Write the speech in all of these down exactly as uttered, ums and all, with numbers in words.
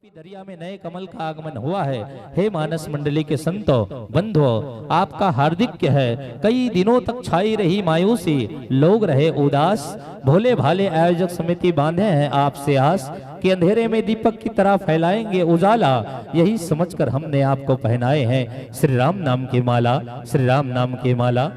दरिया में नए कमल का आगमन हुआ है। हे मानस मंडली के संतों, बंधुओं, आपका हार्दिक है। कई दिनों तक छाई रही मायूसी, लोग रहे उदास। भोले भाले आयोजक समिति बांधे हैं आपसे आस कि अंधेरे में दीपक की तरह फैलाएंगे उजाला। यही समझकर हमने आपको पहनाए हैं श्री राम नाम की माला, श्री राम नाम की माला।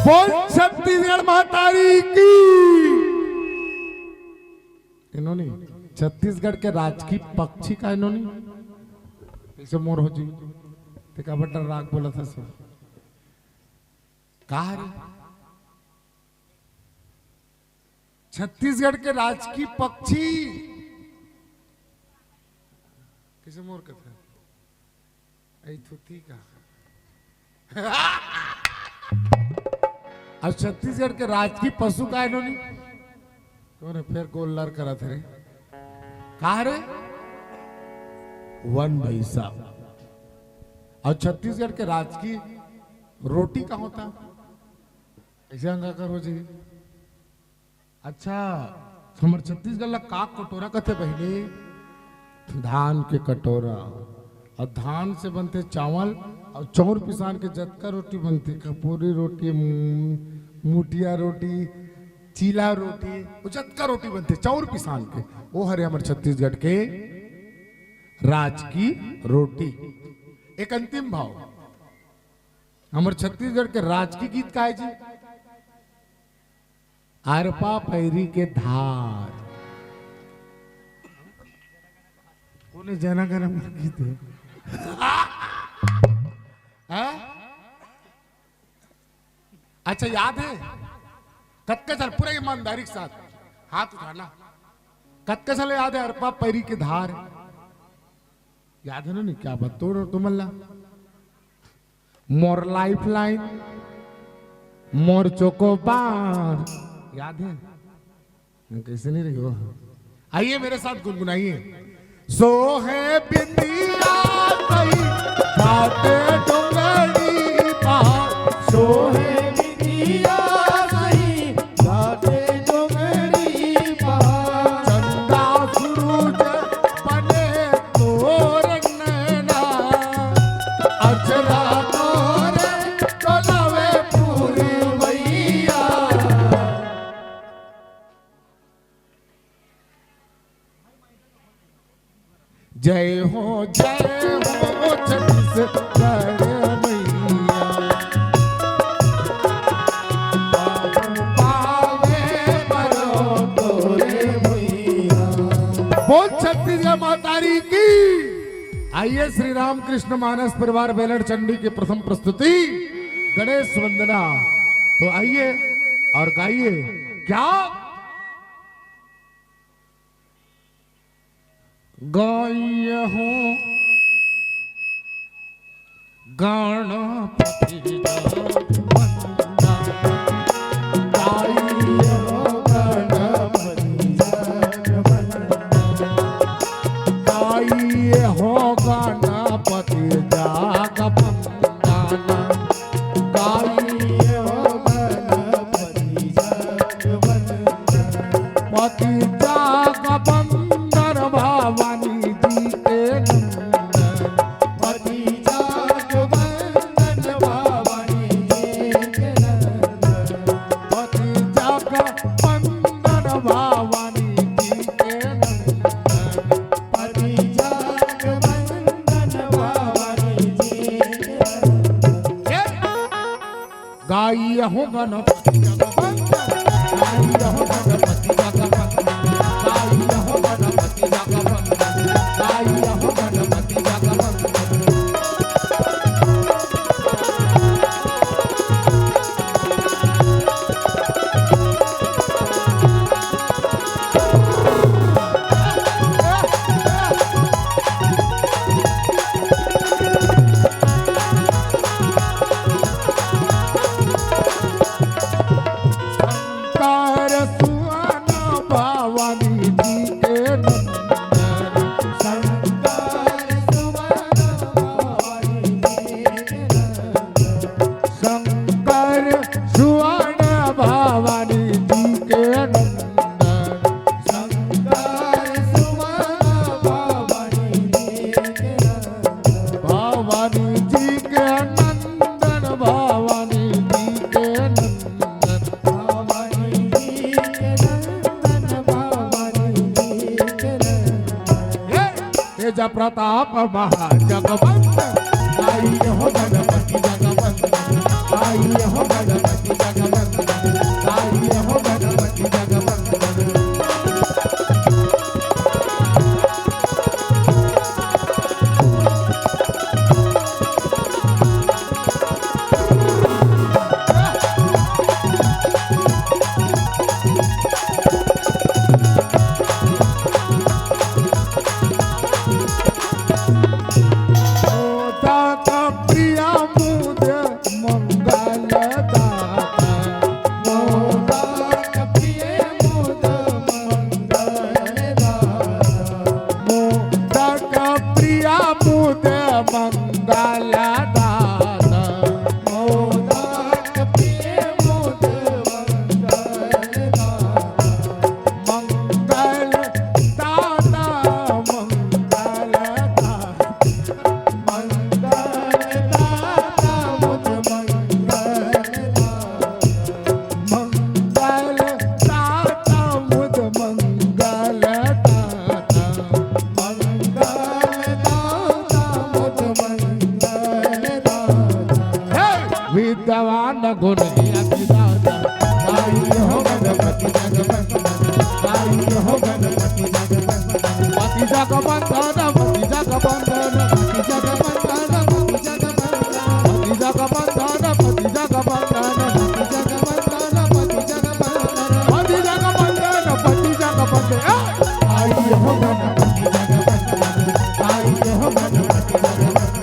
बोल छत्तीसगढ़ महतारी की। इन्होंने छत्तीसगढ़ के राजकीय पक्षी का इन्होंने, इसे मोर हो जी, ते का बटन राग बोला था सब। कहा रे? छत्तीसगढ़ के राजकीय पक्षी किसे मोर कथे? ऐ थुथी का। अब छत्तीसगढ़ के राजकीय पशु का है नोनी? तो ने फिर गोल लर करा थे रे। कहा रे? वन भैंसा। और छत्तीसगढ़ के राजकीय रोटी का होता? ऐसे अंगाकर हो जी। अच्छा, हमर छत्तीसगढ़ ला काक कटोरा कथे बहिनी? धान के कटोरा। और धान से बनथे चावल, और चौर पिसान के जतका रोटी बनथे, कपूरी रोटी, मु-, मुटिया रोटी, चीला रोटी, वो जतका रोटी बनथे चौर पिसान के, वो हरे हमर छत्तीसगढ़ के राजकीय रोटी। एक अंतिम भाव, हमर छत्तीसगढ़ के राजकीय गीत का है जी? अरपा पैरी के धार। कोने जना गना मर गीत है? हाँ? अच्छा, याद है? कतका साल, पूरा ईमानदारी के साथ हाथ उठाना। कतका साल याद है अरपा पैरी के धार? याद है ना? नहीं, क्या बात, तोड़ और तुमल्ला। मोर लाइफलाइन, मोर चोकोबार, याद है? कैसे नहीं रही हो? आइए, मेरे साथ गुनगुनाइए। सोहे बिंदिया सही, बाटे डोंगरी पहाड़। सोहे बिंदिया सही, बाटे डोंगरी पहाड़। चंदा सूरज बने तोर नैना, अचरा तोरे डोलावे पुरवैया। जय हो, जय हो छत्तीसगढ़ मैया। बाबू पावे परो तोरे मैया। बोल छत्तीसगढ़ महतारी की। आइए, श्री रामकृष्ण मानस परिवार बेलड़ चंडी की प्रथम प्रस्तुति। गणेश वंदना। तो आइए और गाइए। क्या गाइए हो गणपति जगवंदना। गाइए हो गणपति जगवंदना। गाइए हो गणपति जगवंदना। गाइए हो गणपति जगवंदना। पति जगवंदन भवानी जी के नंदन। पति जगवंदन भवानी जी के नंदन। पति जगवंदन भवानी जी के नंदन। पति जगवंदन भवानी जी के नंदन। गाइए हो गणपति जगवंदन, गाइए हो गणपति जगवंदन, गाइए हो गणपति जगवंदन, गाइए हो गणपति जगवंदन। शंकर सुवन भवानी जी के नंदन। शंकर सुवन भवानी जी के नंदन। शंकर सुवन भवानी जी के नंदन। शंकर सुवन भवानी जी के नंदन। भवानी जी के नंदन, भवानी जी के नंदन। भवानी जी के नंदन, भवानी जी के नंदन। हे तेज प्रताप महाजगवंदन, गाइए हो गणपति जगवंदन, गाइए हो गणपति जगवंदन, गाइए हो गणपति जगवंदन। मोदक प्रिय मुद मंगल दाता। मोदक प्रिय मुद मंगल दाता। मोदक प्रिय मुद मंगल दाता। मोदक प्रिय मुद मंगल दाता। मंगल दाता, मंगल दाता। मंगल दाता मुझ मंगल दाता। मंगल दाता मुझ मंगल दाता। मंगल दाता मुझ मंगल दाता। हे! विद्वान गुणी अति दाता। गाइए हो गणपति जगवंदन। गाइए हो गणपति जगवंदन। पति जगवंदन, पति जगवंदन, पति जगवंदन, पति जगवंदन। पति जगवंदन, पति जगवंदन, पति जगवंदन, पति जगवंदन। पति जगवंदन, पति जगवंदन। ए! गाइए हो गणपति जगवंदन। गाइए हो गणपति जगवंदन।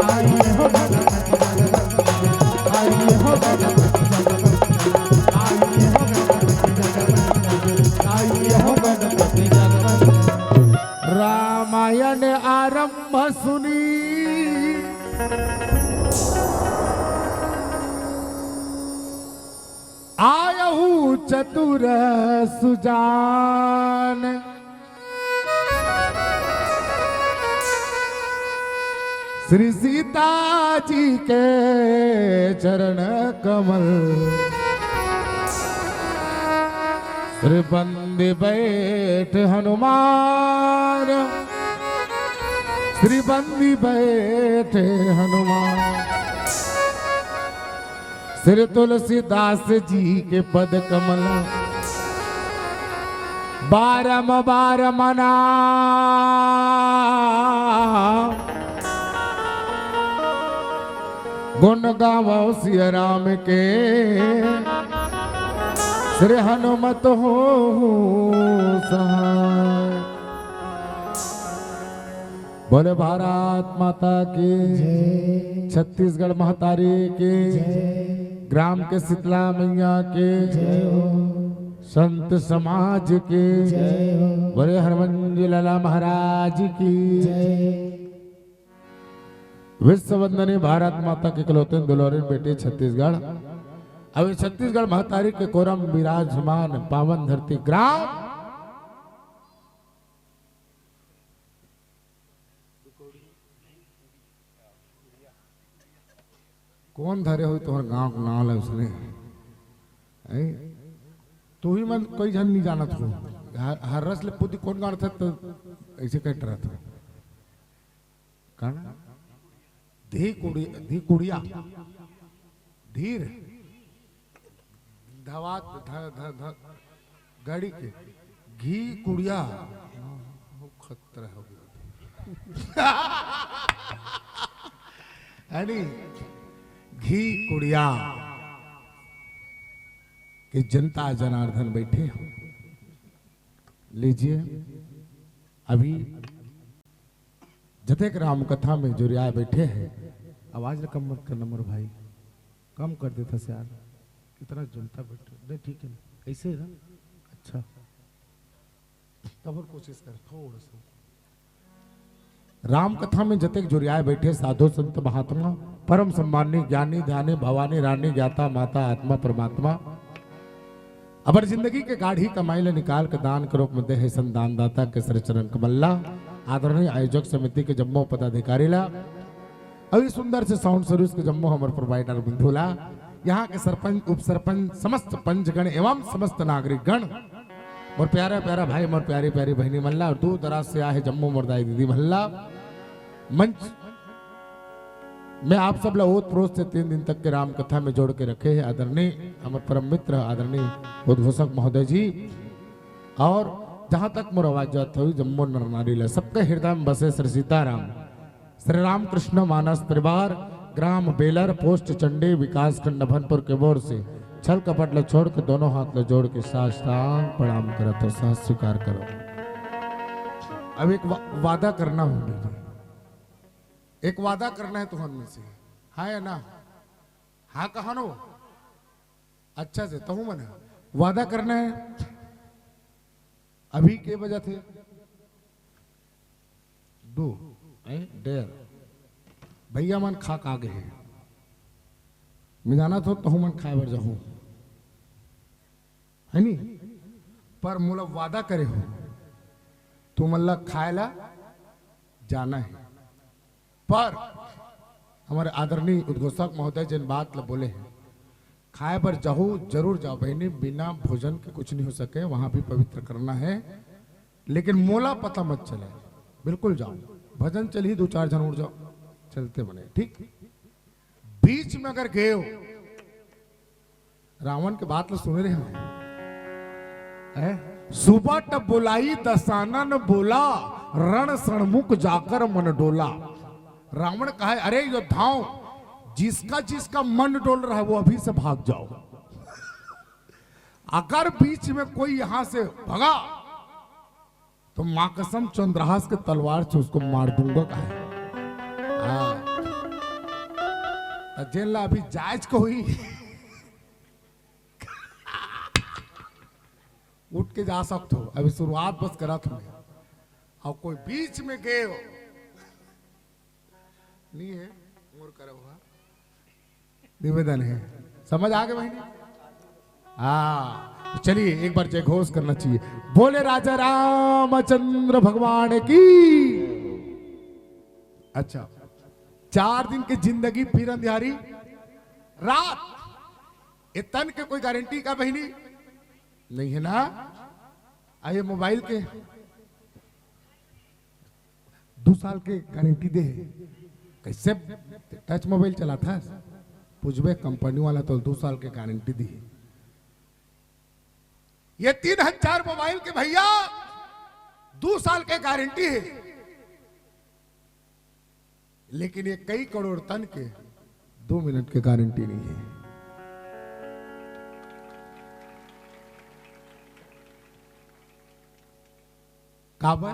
गाइए हो गणपति जगवंदन। गाइए हो गणपति जगवंदन। गाइए हो गणपति जगवंदन। गाइए हो गणपति जगवंदन। रामायण आरंभ सुनी आयहु चतुर सुजान। श्री सीता जी के चरण कमल। श्री बंदी बैठ हनुमान। श्री बंदी बैठ हनुमान। श्री तुलसीदास जी के पद कमल बारम बार मना। गुण गावो सिया राम के, श्री हनुमत हो सहाय। बोले भारत माता की जय। छत्तीसगढ़ महतारी की जय। ग्राम के शीतला मैया की जय हो। संत समाज की जय हो। बोले हनुमान जी लाला महाराज की जय। विश्व वंदनी भारत माता के इकलौते दुलारी बेटी छत्तीसगढ़। अब ये छत्तीसगढ़ महतारी के कोरम विराजमान पावन धरती ग्राम। कौन धरे हो तुम्हारे गांव के नाम ले उसने? हैं? तू ही मन कोई जन नहीं जानत हो। हर, हर रस ले पुती कौन गाड़ था तो ऐसे कट रहा था। काना? धी कुड़ी-, धी कुड़िया। धीर। धवात, ध-, ध-, ध-, गाड़ी के। घी कुड़िया। खतरा हो गया। है नी? घी कुड़िया। कि जनता जनार्दन बैठे हो। लीजिए, अभी जतेक राम कथा में जुरियाए बैठे हैं, आवाज ल कम मत करना मोर भाई, कम कर देता से यार, इतना जनता बैठे नहीं, ठीक है ना, ऐसे है ना, अच्छा, तब और कोशिश कर थोड़ा सा। राम कथा में जतेक जुरियाए बैठे साधु संत महात्मा, परम सम्मानी ज्ञानी ध्यानी भवानी रानी ज्ञाता माता आत्मा परमात्मा, अबर जिंदगी के गाढ़ी कमाई ला निकाल के दान के रूप में दे हे संत दानदाता के श्री चरण कमल ला, आदरणीय आयोजक समिति के जम्मो पदाधिकारी ला, अउ इस सुंदर से साउंड सर्विस के जम्मो हमर प्रोवाइडर बंधु ला, यहाँ के सरपंच, उप सरपंच, समस्त पंचगण एवं समस्त नागरिक गण, मोर प्यारा प्यारा भाई, मोर प्यारी प्यारी बहिनी मन ला, अउ दूर दराज से आहे जम्मो मोर दाई दीदी मन ला, मंच मैं आप सब ला ओत प्रोत से तीन दिन तक के राम कथा में जोड़ के रखे हैं आदरणीय हमर परम मित्र आदरणीय उद्घोषक महोदय जी, और जहां तक मोर आवाज जात हुई जम्मो नर नारी ला, सबके हृदय में बसे श्री सीताराम, श्री रामकृष्ण मानस परिवार, ग्राम बेलर, पोस्ट चंडी, विकास खंड नभनपुर के ओर से छल कपट ला छोड़ के दोनों हाथ ला जोड़ के साष्टांग प्रणाम करत हो, सह स्वीकार करो। अब एक वा-, वादा करना हो, एक वादा करना है तुहन में से, हाँ या ना? हाँ कहा नो? अच्छा से तहु मन वादा करना है। अभी के बजे थे? दो, हैं? डेढ़। भैया मन खा का गए हैं। मैं जाना तो तहु मन खाए बर जाहूं, है नी? पर मोला वादा करे हो, तुमन ला खाए ला जाना है। पर हमर आदरणीय उद्घोषक महोदय जेन बात ला बोले हैं, खाए बर जाहू, जरूर जाओ बहिनी, बिना भोजन के कुछ नहीं हो सके, वहां भी पवित्र करना है, लेकिन मोला पता मत चले, बिल्कुल जाओ, भजन चलही, दो चार झन उठ जाओ, चलते बने, ठीक। बीच में अगर गए हो, रावण के बात ला सुने रहे हो, हैं? सुबट बोलाई दसानन बोला, रण सणमुख जाकर मन डोला। रावण कहे, अरे योद्धाओं, जिसका जिसका मन डोल रहा है वो अभी से भाग जाओ। अगर बीच में कोई यहां से भगा तो माँ कसम चंद्रहास के तलवार से उसको मार दूंगा कहे। हाँ। त जेन ला अभी जायज कोई उठ के जा सकत हो, अभी शुरुआत बस करत हो। और कोई बीच में गए हो, नहीं है, मोर करे हुआ निवेदन है, समझ आ गए बहिनी? हाँ, तो चलिए एक बार जय घोष करना चाहिए, बोले राजा रामचंद्र भगवान की। अच्छा, चार दिन के जिंदगी फिर अंधियारी रात, ये तन के कोई गारंटी का बहिनी? नहीं है ना? आ ये मोबाइल के दो साल के गारंटी दे हे। कैसे टच मोबाइल चलाथस? पूछबे कंपनी वाला तो दो साल के गारंटी दी हे। ये तीन हजार मोबाइल के भैया दो साल के गारंटी है, लेकिन ये कई करोड़ तन के दो मिनट के गारंटी नहीं है। काबर?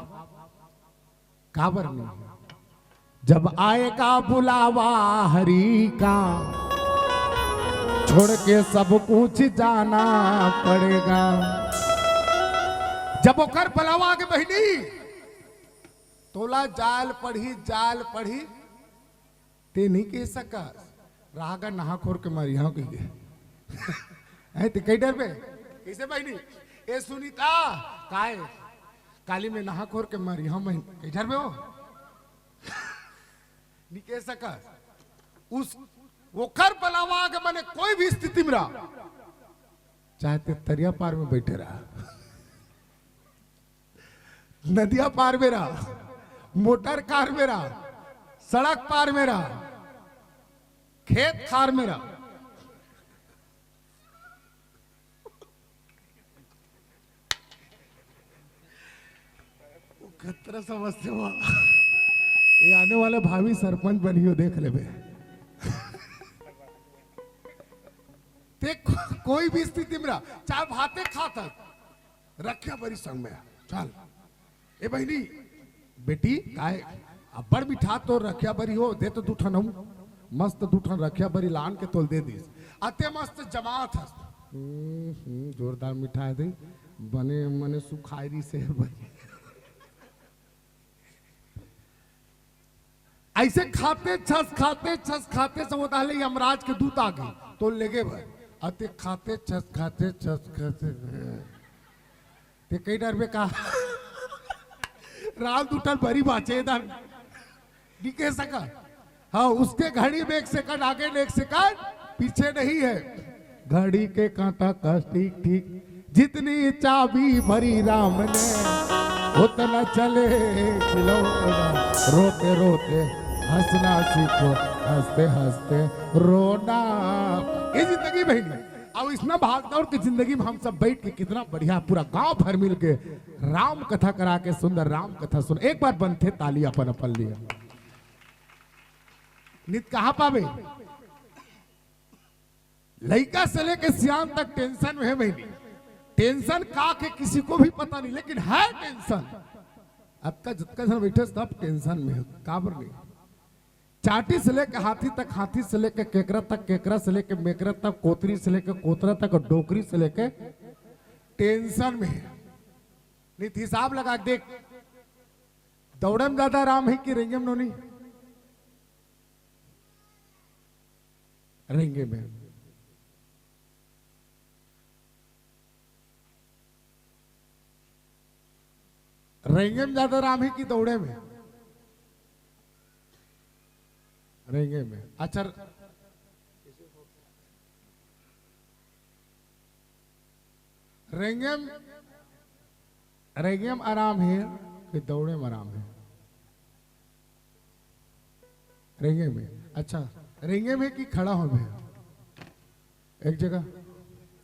काबर नहीं है? जब आएगा बुलावा हरि का, छोड़ के सब कुछ जाना पड़ेगा। जब ओकर बुलावा आगे बहिनी, तोला जाल पड़ही, जाल पड़ही, ते नहीं कह सकस, "रागा नहा खोर के मरिहा," कहिके। हैं, ते कई डरबे? कैसे बहिनी? "ए सुनीता, काय? काली में नहा खोर के मरिहा मैं," कई डरबे हो? नहीं कह सकस। उस, ओकर बुलावा आगे मने कोई भी स्थिति में रह, चाहे ते तरिया पार में बैठे रह, नदिया पार में रह, मोटर कार में रह, सड़क पार में रह, खेत खार में रह। वो खतरा समझते हुआ, ये आने वाले भावी सरपंच बनियो, देख लेबे। ते को-, कोई भी स्थिति में रह, चाहे भाते खात हस, रखिया बरी संग में, चल। ए बहिनी, बेटी, काय अब्बड़ मिठा तो रखिया बरी हो, दे तो दू ठन हम, मस्त दू ठन रखिया बरी लान के तोल दे दिस। अते मस्त जमात हस। हम्म, हम्म, जोरदार मिठा है दे, बने मने सुखायरी से बरी। ऐसे खाते छस, खाते छस, खाते छस, वो ताहले यमराज के दूत आ गए, तो लेगे भर। अते खाते छस, खाते छस, खाते, ते कई डरबे का? राम दू ठन बरी बाचे इधर। नहीं कह सका। हाँ, उसके घड़ी में एक सेकंड आगे ने एक सेकंड पीछे नहीं है। घड़ी के कांटा कस ठीक ठीक, जितनी चाबी भरी राम ने, उतना चले खिलौना। रोते रोते हंसना सीखो, हंसते हंसते रोना। ये जिंदगी बहिनी, अब इसना भागदौड़ की जिंदगी में हम सब बैठ के कितना बढ़िया पूरा गांव भर मिल के राम कथा करा के सुंदर राम कथा सुन। एक बार बनथे ताली अपन अपन लिए। नित कहाँ पावे? लइका से लेके सियान तक टेंशन में है बहिनी। टेंशन का के किसी को भी पता नहीं, लेकिन है टेंशन। अतका जतका झन बैठे सब टेंशन में है, काबर नहीं? चाटी से लेके हाथी तक, हाथी से लेके केकरा तक, केकरा से लेके मेकरा तक, कोतरी से लेके कोतरा तक और डोकरी से लेके टेंशन में है। नित हिसाब लगा के देख, दौड़े में ज्यादा आराम है कि रेंगे में नोनी? रेंगे में। रेंगे में ज्यादा आराम है कि दौड़े में? रेंगे में। अच्छा, रेंगे में, रेंगे में आराम है कि दौड़े में आराम है? रेंगे में। अच्छा, रेंगे में कि खड़ा हो में? एक जगह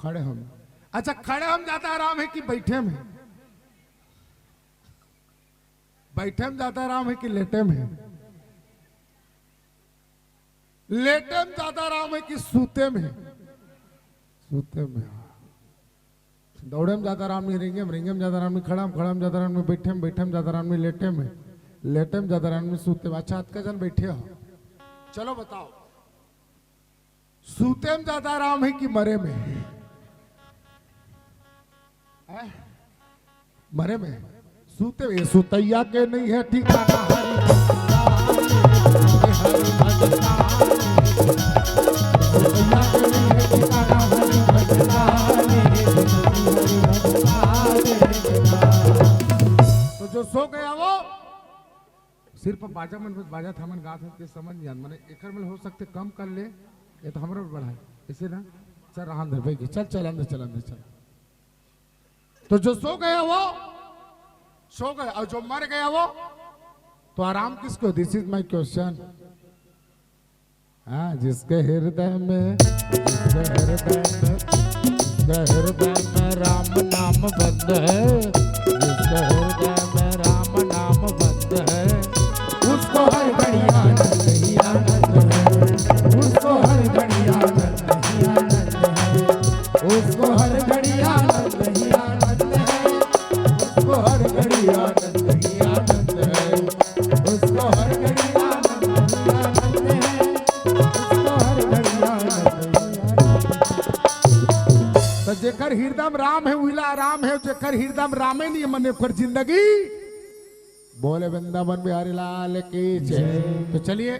खड़े हो में। अच्छा, खड़े हो में ज्यादा आराम है कि बैठे में? बैठे में ज्यादा आराम है कि लेटे में? लेटे में ज्यादा आराम है कि सूते में? सूते में। दौड़े में ज्यादा आराम नहीं, रेंगे में, रेंगे में ज्यादा आराम नहीं, खड़ा में, खड़ा में ज्यादा आराम नहीं, बैठे में, बैठे में ज्यादा आराम नहीं, लेटे में, लेटे में ज्यादा आराम नहीं, सूते में। अच्छा, अतका झन बैठे हो, चलो बताओ, सूते में ज्यादा आराम है कि मरे में? हैं? मरे में? सूते में, सुतैया के नहीं है ठिकाना। तो जो सो गया वो सिर्फ बाजा मन बस बाजा था, मन गात हन, ते समझ नहीं आन। मने एकर में हो सकथे कम कर ले, ये तो हमरो बढ़ाए। इसे ना, चल रहा अंदर, बैठ के, चल, चल अंदर, चल अंदर, चल। तो जो सो गया वो सो गया, और जो मर गया वो, तो आराम किसको? This is my question। हाँ, जिसके हृदय में, जिसके हृदय में, जिसके हृदय में राम नाम बंद है, जिसके हृदय में राम नाम बंद है, उसको हर घड़ी आनंद ही आनंद है, उसको जेकर हिरदम राम हे, उहिला राम हे, जेकर हिरदम रामे नहीं मने ओकर जिंदगी। बोले वृंदावन बिहारी लाल की जय। तो चलिए,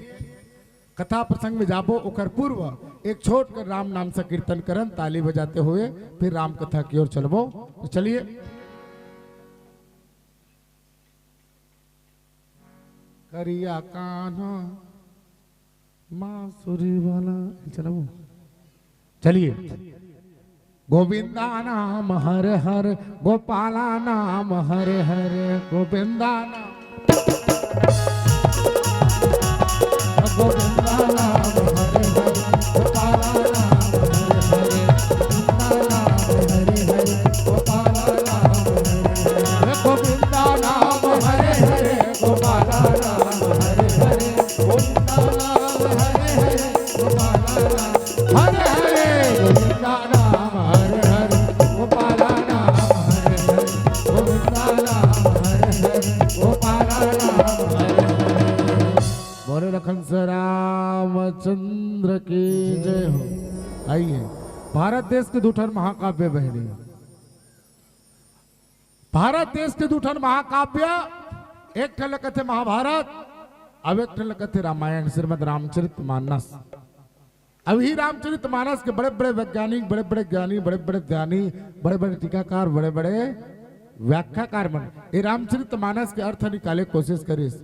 कथा प्रसंग में जाबो, ओकर पूर्व एक छोट कर राम नाम संकीर्तन करन, ताली बजाते हुए फिर राम कथा की ओर चलबो। तो चलिए। करिया कान्हा बांसुरी वाला, चलबो। चलिए। गोविंदा नाम हर हर, गोपाला नाम हर हर, गोविंदा नाम, गोविंदा नाम हर हर, गोपाला नाम हर हर, गोविंदा नाम हर हर, गोपाला नाम हर हर, गोविंदा नाम हर हर, गोपाला नाम हर हर, गोविंदा नाम हर हर, गोपाला नाम हर हर, गोविंदा नाम हर हर, गोपाला नाम हर हर, गोविंदा नाम हर हर, गोपाला नाम हर हर। बोले लखन से रामचंद्र की जय हो। आइए, भारत देश के दू ठन महाकाव्य बहिनी, भारत देश के दू ठन महाकाव्य, एक ठन ल कथे महाभारत, अब एक ठन ल कथे रामायण, श्रीमद् रामचरित मानस। अब ही रामचरित मानस के बड़े-बड़े वैज्ञानिक, बड़े-बड़े ज्ञानी, बड़े-बड़े ध्यानी, बड़े-बड़े टीकाकार, बड़े-बड़े व्याख्याकार मन ये रामचरित मानस के अर्थ निकाले कोशिश करिस।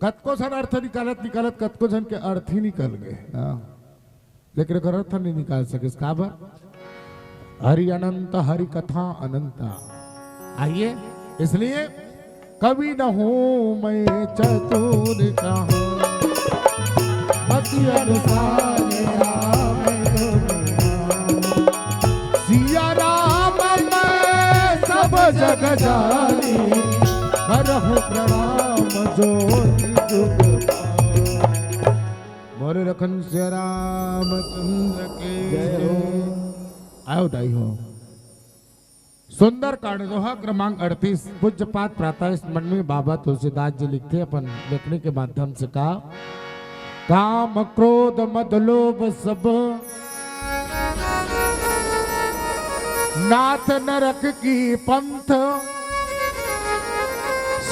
कतको झन अर्थ निकालत निकालत कतको झन के अर्थ ही निकल गए। हाँ। लेकिन एकर अर्थ नहीं निकाल सकिस। काबर? हरि अनंत, हरि कथा अनंता। आइए, इसलिए कवि न हूँ मैं चतुर कहूँ, मति अनुसार आवे दुनिया। सिया राम मैं सब जग जानी, करहु प्रणाम जोर जुग पानी। बोले लखन सिया रामचंद्र की जय हो। जय। आओ दाई हो। सुंदरकांड दोहा क्रमांक अड़तीस, पूज्यपाद प्रातः स्मरण में बाबा तुलसीदास जी लिखथे अपन लेखनी के माध्यम से का, काम क्रोध मद लोभ सब नाथ नरक की पंथ,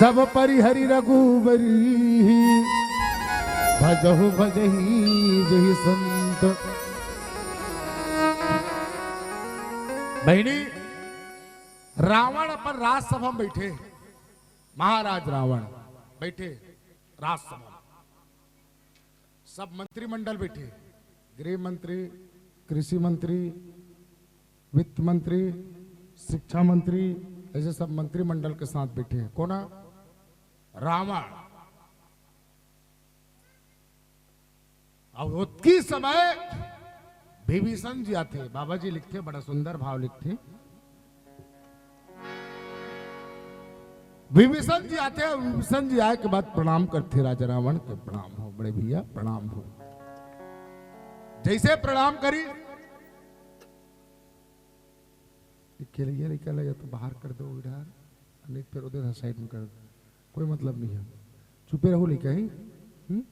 सब परिहरि रघुबरी, भजहु भजही जही संत। बहिनी, रावण अपन राजसभा में बैठे, महाराज रावण बैठे राजसभा में, सब मंत्रिमंडल बैठे, गृह मंत्री, कृषि मंत्री, वित्त मंत्री, शिक्षा मंत्री, ऐसे सब मंत्रिमंडल के साथ बैठे हैं। कोना? रावण। अब ओतकी समय विभीषण जी आथे, बाबा जी लिखथे, बड़ा सुंदर भाव लिखथे। विभीषण जी आथे, विभीषण जी आए के बाद प्रणाम करथे राजा रावण के, प्रणाम हो बड़े भैया, प्रणाम हो। जैसे प्रणाम करी, एक खेलैया लइका ला या तो बाहर कर दो इधर, नहीं फिर उधर साइड में कर दो, कोई मतलब नहीं है, चुपे रहो लइका ही। हम्म?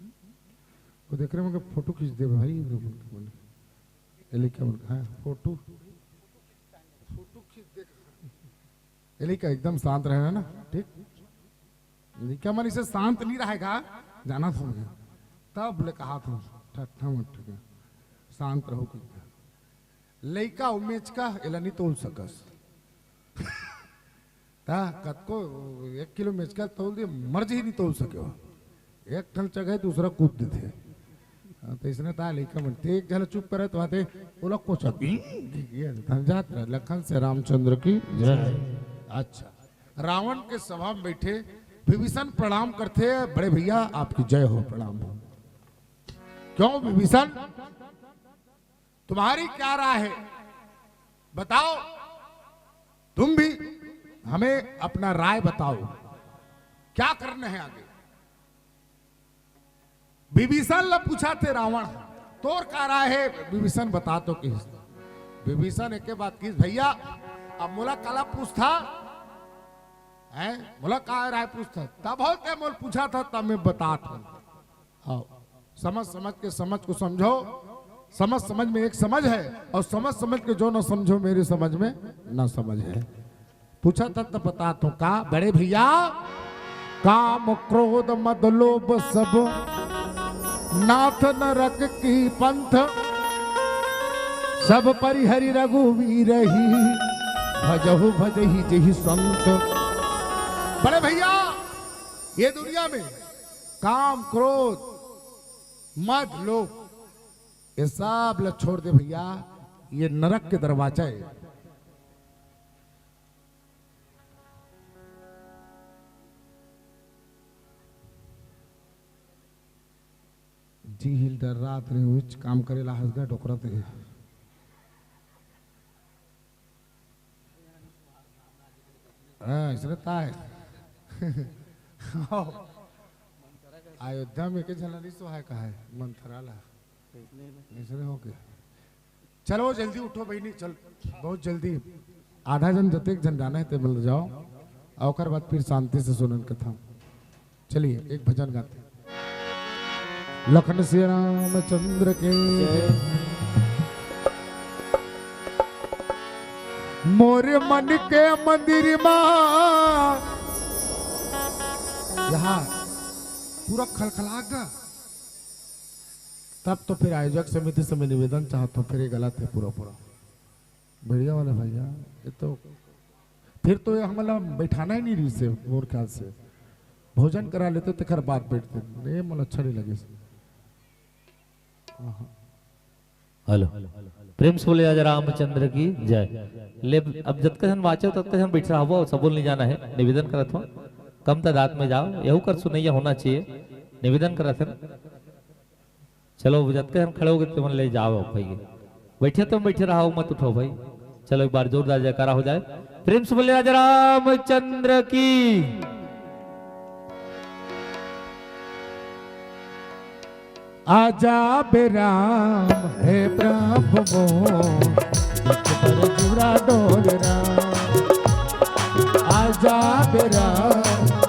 वो देख रहे हैं, फोटो खींच दे भाई, ये लइका मन का, हाँ, फोटो, फोटो खींच दे। ये लइका एकदम शांत रहना ना, ठीक? लइका मन इसे शांत नहीं रहेगा, जाना था मैं। तब ले कहा था, ठट्ठा मट्ठा का, शांत रहो कि लइका उमेच का एला नहीं तोल सकस। ता कतको एक किलो मेचका तोल दे, मर जी नहीं तोल सके हो। एक ठन चघे दूसरा कूद देथे। हाँ, तो इसने ता लइका मन ते एक झन चुप करे तो आते, ओला कोचा, ये, ये, जात रहे, लखन से रामचंद्र की जय। अच्छा, रावण के सभा में बैठे विभीषण प्रणाम करथे, बड़े भैया आपकी जय हो, प्रणाम हो। क्यों विभीषण, तुम्हारी क्या राय है, बताओ, तुम भी हमें अपना राय बताओ, क्या करना है आगे। विभीषण ला पूछा थे रावण, तोर का राय है विभीषण, बता तो किस। विभीषण एक बात किस, भैया, अब मोला काला पूछता है, मोला का राय पूछता, तब हो के मोल पूछा था, तब मैं बता था। आओ, समझ, समझ के समझ को समझो। समझ समझ में एक समझ है, और समझ समझ के जो न समझो, मेरी समझ में न समझ है। पूछा तब तो बता तो का, बड़े भैया, काम क्रोध मद लोभ सब, नाथ नरक की पंथ, सब परिहरि रघुवीर ही, भजहु भजहि जहि संत। बड़े भैया, ये दुनिया में काम, क्रोध, मद, लोभ, ये सब ला छोड़ दे भैया, ये नरक के दरवाजा है। जी हिल डर रात रे उच काम करे ला हंसगा डोकरा ते। हाँ, इसने ताय। अयोध्या में के झला नहीं सोहाय कहा है, मंथरा ला। इसने हो गया। चलो जल्दी उठो बहिनी, चल, बहुत जल्दी। आधा जन, जतेक जन जाना है, ते मिल जाओ, और ओकर बाद फिर शांति से सुनन कथा। चलिए, एक भजन गाते हैं। लखन श्री रामचंद्र के। मोरे मन के मंदिर मा। यहाँ पूरा खलखला गा। तब तो फिर आयोजक समिति से मैं निवेदन चाहत हूँ, फिर ये गलत है पूरा पूरा। बढ़िया वाला भैया, ये तो फिर तो ये हमला बैठाना ही नहीं रही से, मोर ख्याल से भोजन करा लेते, तेकर बाद बैठते। ये मोला अच्छा नहीं लगे से। आहा। हेलो, प्रेम से बोले राजा रामचंद्र की जय। ले, अब जतका जन बाचो, ततका जन बैठ रहा हो, सबो नहीं जाना है, निवेदन करत हो, कम तादाद में जाओ, यहू कर सुनैया होना चाहिए, निवेदन करत है। चलो, जतका जन खड़े हो गए, तुमन ले जाओ भाई, बैठे तुम बैठे रहो, मत उठो भाई। चलो, एक बार जोरदार जयकारा हो जाए, प्रेम से बोले राजा रामचंद्र की। आजा बे राम, हे प्रभु मोर, एक बार जुड़ा डोल राम। आजा बे राम,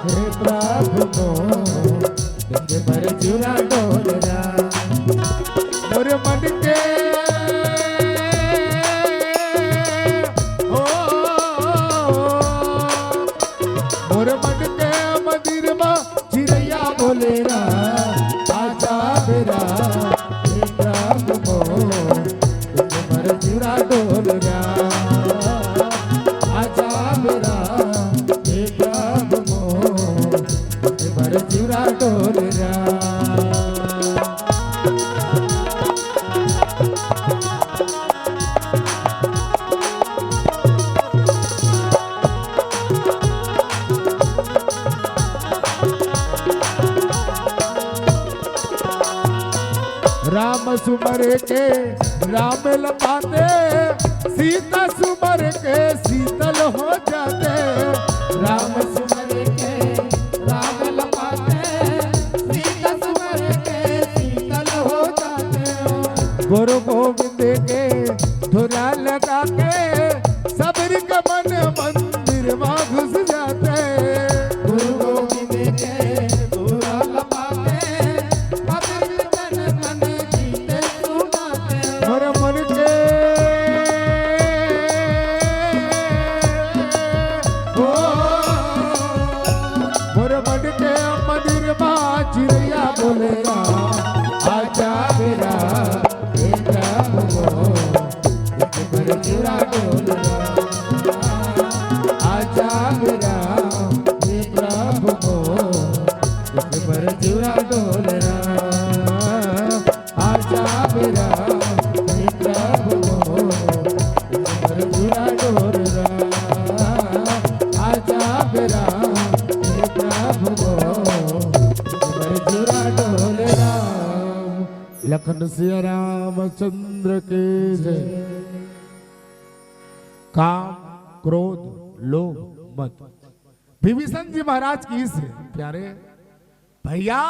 हे प्रभु मोर, एक बार जुड़ा डोल राम। मोर मन के, ओ, मोर मन के मंदिर मा चिरैया बोले रा, आजा बे राम, हे प्रभु मोर, एक बार जुड़ा डोल रा। आजा बे राम, हे प्रभु मोर, एक बार जुड़ा डोल रा। राम सुमर के राम लपाते, सीता सुमर के शीतल हो जाते। राम सुमर के राम लपाते, सीता सुमर के शीतल हो जाते। गुरु गोविंद के धुरा लगा के सबरी के मन मंदिर मा घुस जाते। गुरु गोविंद के धुरा लगा के सबरी के मन मंदिर जीते सुनाते। मोर मन के, ओ, मोर मन के मंदिर मा चिरैया बोले रा, आजा बे राम, हे प्रभु मोर, एक बार जुड़ा डोल रा। आजा बे राम, हे प्रभु मोर, एक बार जुड़ा डोल रा। आजा बे राम, हे प्रभु मोर, एक बार जुड़ा डोल रा। आजा बे राम, हे प्रभु मोर, एक बार जुड़ा डोल रा। लखन सिया रामचंद्र के जय। काम, क्रोध, लोभ, मद। विभीषण जी महाराज की से प्यारे भैया,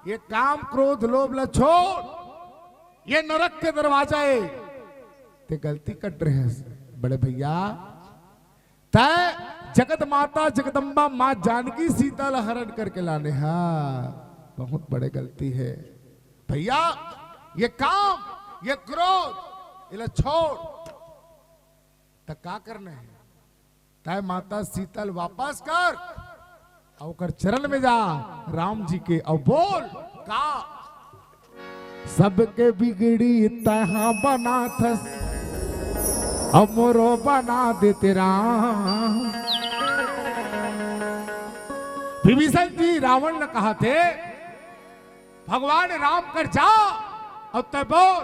ये काम, क्रोध, लोभ ला छोड़, ये नरक के दरवाजा है। ते गलती कट रहे हैं बड़े भैया। तय जगत माता जगदम्बा माँ जानकी सीता ला हरण करके लाने, हाँ, बहुत बड़े गलती है भैया। ये काम, ये क्रोध, इला छोड़। त का करना है? तय माता सीता ल वापस कर, अउ ओकर चरण में जा, राम जी के, अउ बोल का? सबके बिगड़ी तैहा बनाथस, अउ मोरो बना देते राम। विभीषण जी रावण ल कहाथे, भगवान राम कर जा, अउ तय बोल,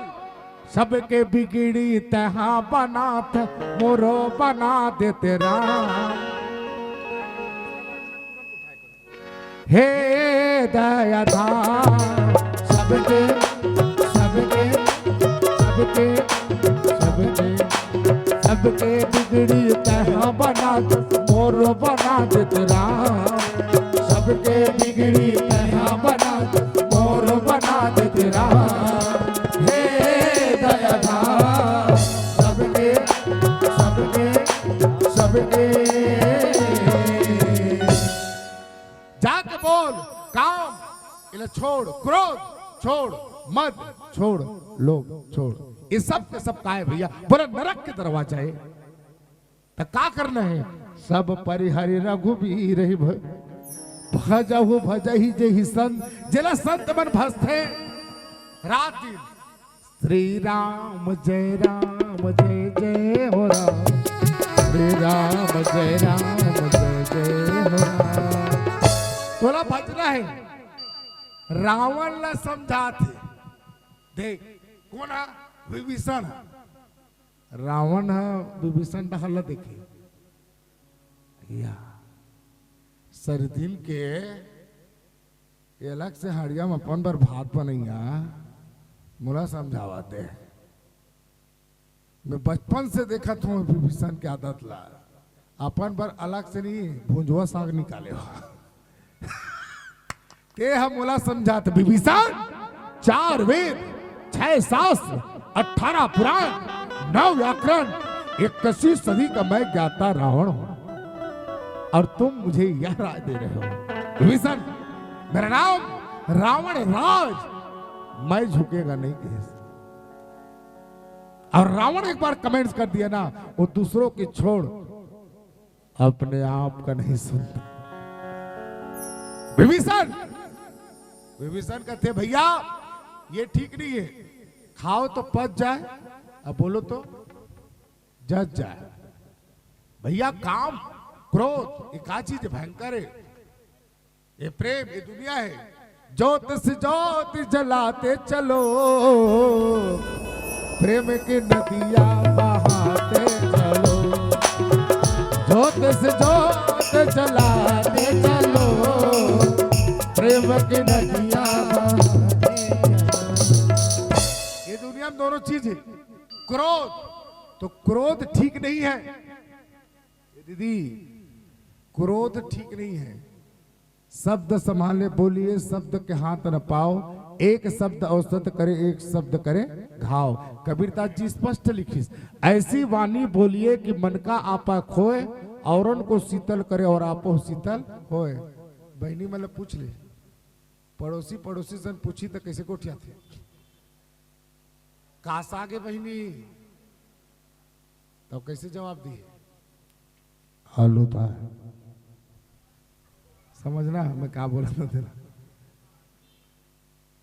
सबके बिगड़ी तैहा बनाथस, मोरो बना देते राम। हे दयाधाम, सबके, सबके, सबके, सबके, सबके बिगड़ी तैहा बनाथस, मोरो बना देते राम। सबके बिगड़ी तैहा बनाथस, मोरो बना देते राम। हे दयाधाम, सबके, सबके, सबके। जाके बोल, काम, इला छोड़, क्रोध छोड़, मद छोड़, लोभ छोड़, ये सब के सब काय भैया? बोला, नरक के दरवाजा है। त का करना है? सब परिहरि रघुबीर ही भ-, भजहु भजहि जेहि संत, जेला संत मन भजथे रात दिन। श्री राम जय राम जय जय हो राम, श्री राम जय राम जय जय हो राम। तोला भजना है, रावण ला समझाथे। देख, कोन हा? विभीषण हा। रावण ह विभीषण डहर ल देखे। या, सरदिन के ये अलग से हड़िया म अपन बर भात बनइया, मोला समझावत हे। मैं बचपन से देखत हूँ विभीषण के आदत ला, अपन बर अलग से नहीं, भुंजुआ साग निकाले हो। ते ह मोला समझात, विभीषण, चार वेद, छह शास्त्र, अठारह पुराण, नौ व्याकरण, इक्कीसवीं सदी का मैं ज्ञाता रावण हूँ, और तुम मुझे यह राय दे रहे हो। विभीषण, मेरा नाम रावण राज, मैं झुकेगा नहीं कहे। और रावण एक बार कमेंट्स कर दिया ना, वो दूसरों की छोड़, अपने आप का नहीं सुनता। विभीषण, विभीषण कहते, भैया, ये ठीक नहीं है, खाओ तो पच जाए, अब बोलो तो जच जाए। भैया, काम, क्रोध, ये का चीज भयंकर है। ये प्रेम, ये दुनिया है। ज्योत से ज्योत जलाते चलो, प्रेम की नदियां बहाते चलो। ज्योत से ज्योत जलाते चलो, प्रेम की नदियां बहाते चलो। ये दुनिया में दोनों चीज है। क्रोध, तो क्रोध ठीक नहीं है। ये दीदी, क्रोध ठीक नहीं है। शब्द संभाले बोलिए, शब्द के हाथ न पाओ। एक शब्द औषध करे, एक शब्द करे घाव। कबीरदास जी स्पष्ट लिखिस, ऐसी वाणी बोलिए कि मन का आपा खोए, औरन को शीतल करे और आपो शीतल होए। बहिनी मन ल पूछ ले, पड़ोसी, पड़ोसी सन पूछी त कैसे गोठियाथे? का साग हे बहिनी? तब कैसे जवाब दिए? आलू था। समझना मैं का बोलत हूँ तेला।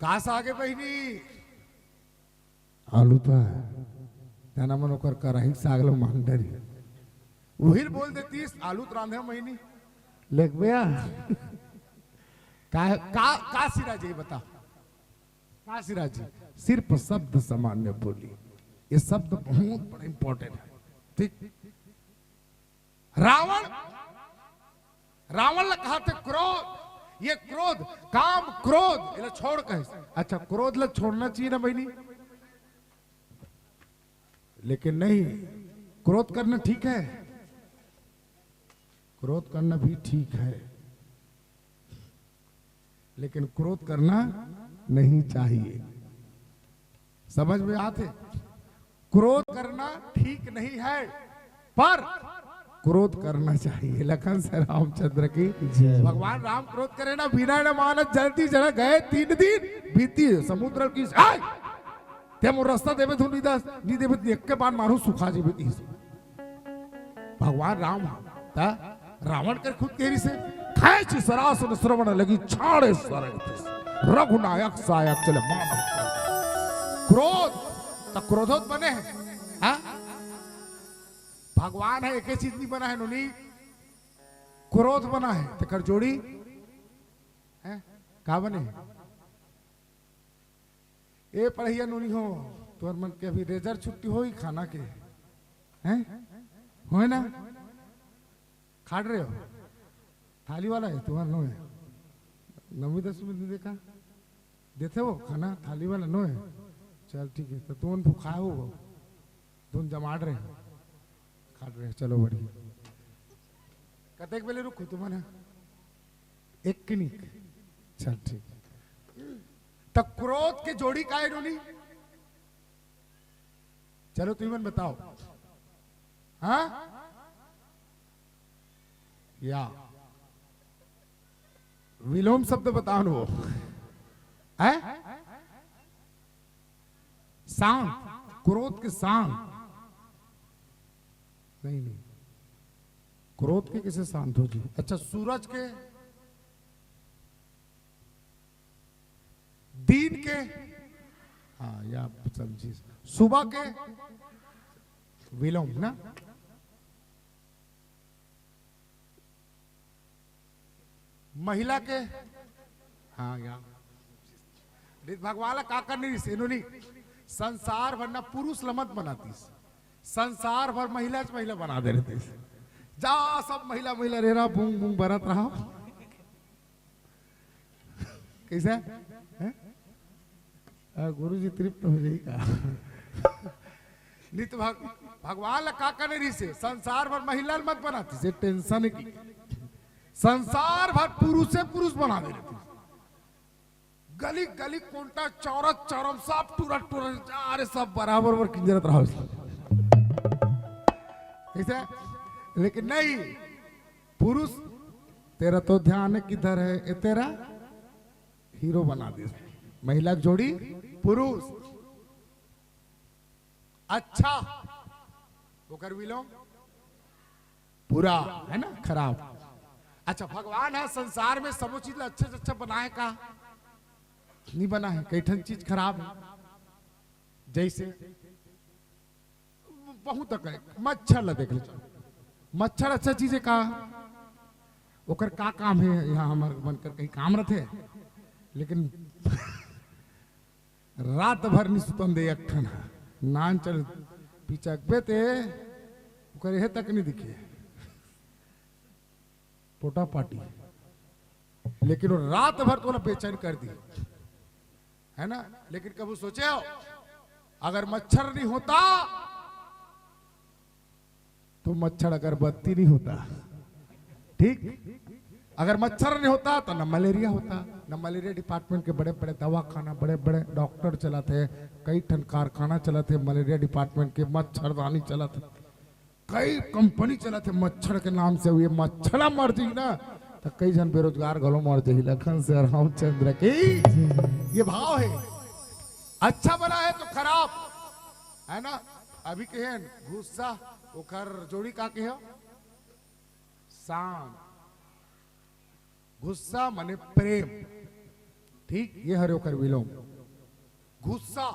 का साग हे बहिनी? आलू था। जाना मन ओकर कराही साग लो मांग डरी। वही बोल देतीस, आलू त रांधे बहिनी। लेकबे आ। का, का, का सिरा जी बता? काशीराज जी, सिर्फ शब्द सामान्य बोली, ये शब्द बहुत बड़ा इंपॉर्टेंट है। ठीक, रावण, रावण ला कहाथे क्रोध, ये क्रोध, काम, क्रोध, इला छोड़ कहे। अच्छा, क्रोध ला छोड़ना चाहिए ना बहिनी? लेकिन नहीं, क्रोध करना ठीक है, क्रोध करना भी ठीक है, लेकिन क्रोध करना नहीं चाहिए। समझ में आथे? क्रोध करना ठीक नहीं है, पर क्रोध करना चाहिए। लखन से रामचंद्र की जय। भगवान राम क्रोध करे ना, बिना न मानत जलती जल गए तीन दिन बीती समुद्र की। आय! ते मोर रास्ता देबे धुन रविदास, नी देबे त एक के बाण मारू सुखा जेबे कहिस। भगवान राम ह, त रावण कर खुद कहि रहिसे, "खेंचि सरासन श्रवण लगी छाड़े सरग तिस। रघुनायक सायक चले मानव।" क्रोध, त क्रोधो त बने हे, हाँ? भगवान ह एके चीज नी बना हे नोनी, क्रोध बना हे, तेकर जोड़ी, हैं? का बने हे? ए पढ़इया नोनी हो, तुहर मन के अभी रेजर छुट्टी होई खाना के, हैं? होय ना? खाट रहे हो? थाली वाला हे, तुहर नोहे। नवमी दसमी दिन देखा, देथे हो खाना, थाली वाला नोहे। चल ठीक हे, त तुमन भुखाए हो, तुमन जमाट रहे हो, खाट रहे हो, चलो बढ़िया। कतेक बेले रुकहू तुमन ह? एक कनिक। चल ठीक। त क्रोध के जोड़ी का हे नोनी? चलो तुमन बताओ। हाँ? या। विलोम शब्द बताओ न वो। हैं? शांत। क्रोध के शांत। नहीं, नहीं। क्रोध के कइसे शांत हो जी? अच्छा, सूरज के, दिन के, हाँ, या समझी, सुबह के विलोम ना, महिला के, हाँ, या। रीत भगवान ला का करने रहिस, एनो नी, संसार भर ना पुरुष ल मत बनातिस, संसार भर महिला च महिला बना दे रहिस। जा सब महिला, महिला रेरा बूंग बूंग बरत रहा। कइसे? हैं? आ, गुरुजी तृप्त हो जाई का? नहीं तो भग-, भगवान ला का करने रहिसे, संसार भर महिला ल मत बनातिस, टेंशन हे कि संसार भर पुरुषे पुरुष बना दे रहितिस। गली गली कोंटा चौरा चौरम सब टूरा टूरा, अरे सब बराबर बर किंजरत रहा। कइसे? लेकिन नहीं, पुरुष, तेरा तो ध्यान किधर है, ए तेरा हीरो बना दिस। महिला के जोड़ी पुरुष। अच्छा, ओकर विलोम बुरा, है ना, खराब। अच्छा, भगवान ह संसार में सबो चीज ला अच्छा से अच्छा बनाए का? नहीं बना हे, कई ठन चीज खराब हे। जैसे बहुत अकन हे, मच्छर ला देख ले, चल। मच्छर अच्छा चीज हे का? ओकर का काम हे? यहाँ हमर मन कर कहीं काम रथे, लेकिन रात भर नहीं सुतन दे एक ठन। नान चल पिचकबे ते, ओकर एहे तक नहीं दिखे। पोटा पाटी। लेकिन वो रात भर तोला बेचैन कर दी, है ना? लेकिन कभू सोचे हो, अगर मच्छर नहीं होता तो मच्छर अगरबत्ती नहीं होता, ठीक? अगर मच्छर नहीं होता तो न मलेरिया होता, न मलेरिया डिपार्टमेंट के बड़े बड़े दवाखाना, बड़े बड़े डॉक्टर चलाथे, कई ठन कारखाना चलाथे मलेरिया डिपार्टमेंट के, मच्छरदानी चलाथे, कई कंपनी चलाथे मच्छर के नाम से। ये मच्छर मर जाही ना तो कई झन बेरोजगार घलो मर जाही। लखन से रामचंद्र की ये भाव हे। अच्छा बना हे तो खराब, है ना? अभी कहे गुस्सा, ओकर जोड़ी का कहे? शांत। गुस्सा माने प्रेम, ठीक? ये हरे ओकर विलोम। गुस्सा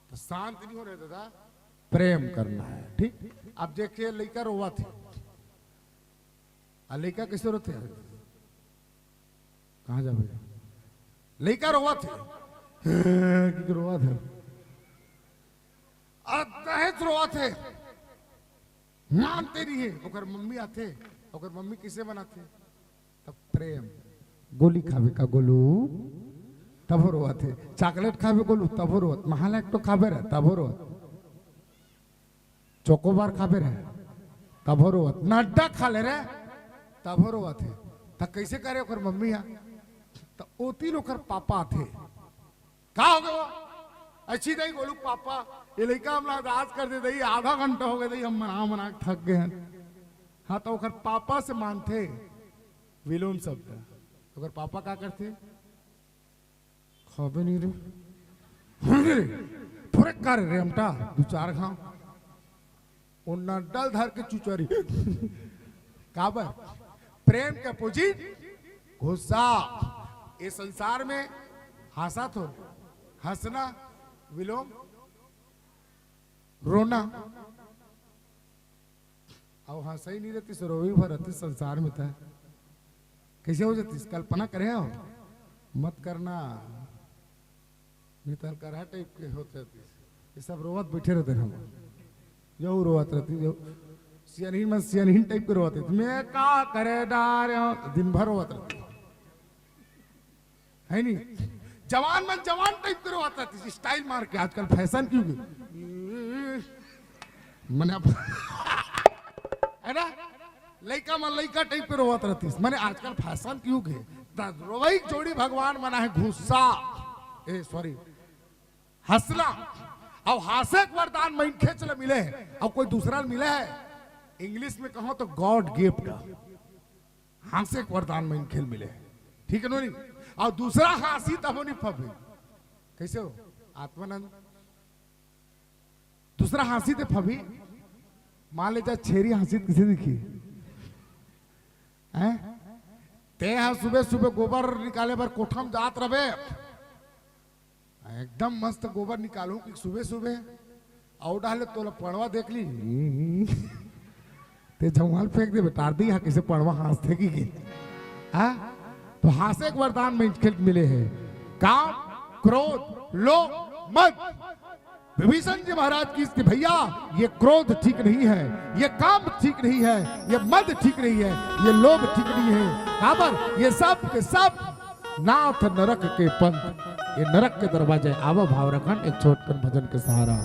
तो शांत नहीं होना हे दादा, प्रेम करना हे, ठीक? अब देखिए, लइका रोवत हे, आ लइका कइसे रोथे? कहाँ जाबे? लइका रोवत हे, कि रोवत हे, अतहेच रोवत हे, मानते नहीं हे। ओकर मम्मी आथे, ओकर मम्मी कइसे मनाथे? तब प्रेम। गोली खाबे का गोलू? तभो रोवत हे। चॉकलेट खाबे गोलू? तभो रोवत। महालैक्टो खाबे रे? तभो रोवत। चोकोबार खाबे रे? तभो रोवत। नड्डा खा ले रे? तभो रोवत हे। त कइसे करे ओकर मम्मी ह? त ओती ले ओकर पापा आथे। का हो गे? अइसे दई गोलू पापा, ये लइका हमला नाराज कर दे दई, आधा घंटा हो गे दई, हम मना मना के थक गे हन। हाँ, त ओकर पापा से मानथे विलोम शब्द। ओकर पापा का करथे? खाबे नहीं रे। प्रेक कर रेमटा दू चार घाव। ओन्ना डल धर के चुचरी। काबर? प्रेम के अपोजिट गुस्सा। ये संसार में हंसा तो हंसना, विलोम रोना। अउ हंसई नहीं रहतिस, रोवई भर रहतिस संसार में। त कैसे हो जातिस? कल्पना करे हो, मत करना। मिताल करहा टाइप के होत रहतिस। ये सब रोवत बैठे रहते हम। यहू रोवत रहतिस, यहू सियानहीन मन सियानहीन टाइप के रोवत रहतिस। मैं का करे डारे हो, दिन भर रोवत रहतिस। है नहीं? जवान मन जवान टाइप के रोवत रहतिस, स्टाइल मार के। आजकल फैशन क्यों के? मने अब है ना, लइका मन लइका टाइप के रोवत रहतिस। मने आजकल फैशन क्यों के? त रोवई जोड़ी भगवान बना है गुस्सा, ए सॉरी, हंसना। अउ हांसे के वरदान मनखे ल मिले है, अउ कोई दूसरा ल मिले है? इंग्लिश में कहो तो गॉड गिफ्ट। हांसे के वरदान मनखे ल मिले है, ठीक है नो नहीं? अउ दूसरा हांसी तब नहीं फबे। कैसे हो आत्मानंद? दूसरा हांसी ते फबे। मान ले जा छेरी हांसी त किसे दिखी? हैं? ते हा सुबह सुबह गोबर निकाले बर कोठा म जात रबे, एकदम मस्त गोबर निकालहूं कि सुबह सुबह, अउ डाले तोला पड़वा देख ली, ते झंवाल फेंक देबे, टार दी हा किसे पड़वा हांसथे कि के। हाँ? तो हांसे के वरदान मनखे ल मिले है। काम, क्रोध, लोभ, मद। विभीषण जी महाराज की स्थिति, भैया, ये क्रोध ठीक नहीं है, ये काम ठीक नहीं है, ये मद ठीक नहीं है, ये लोभ ठीक नहीं है। काबर? ये सब के सब नाथ नरक के पंथ, ये नरक के दरवाजे। आवा भाव रखन एक छोट कन भजन के सहारा।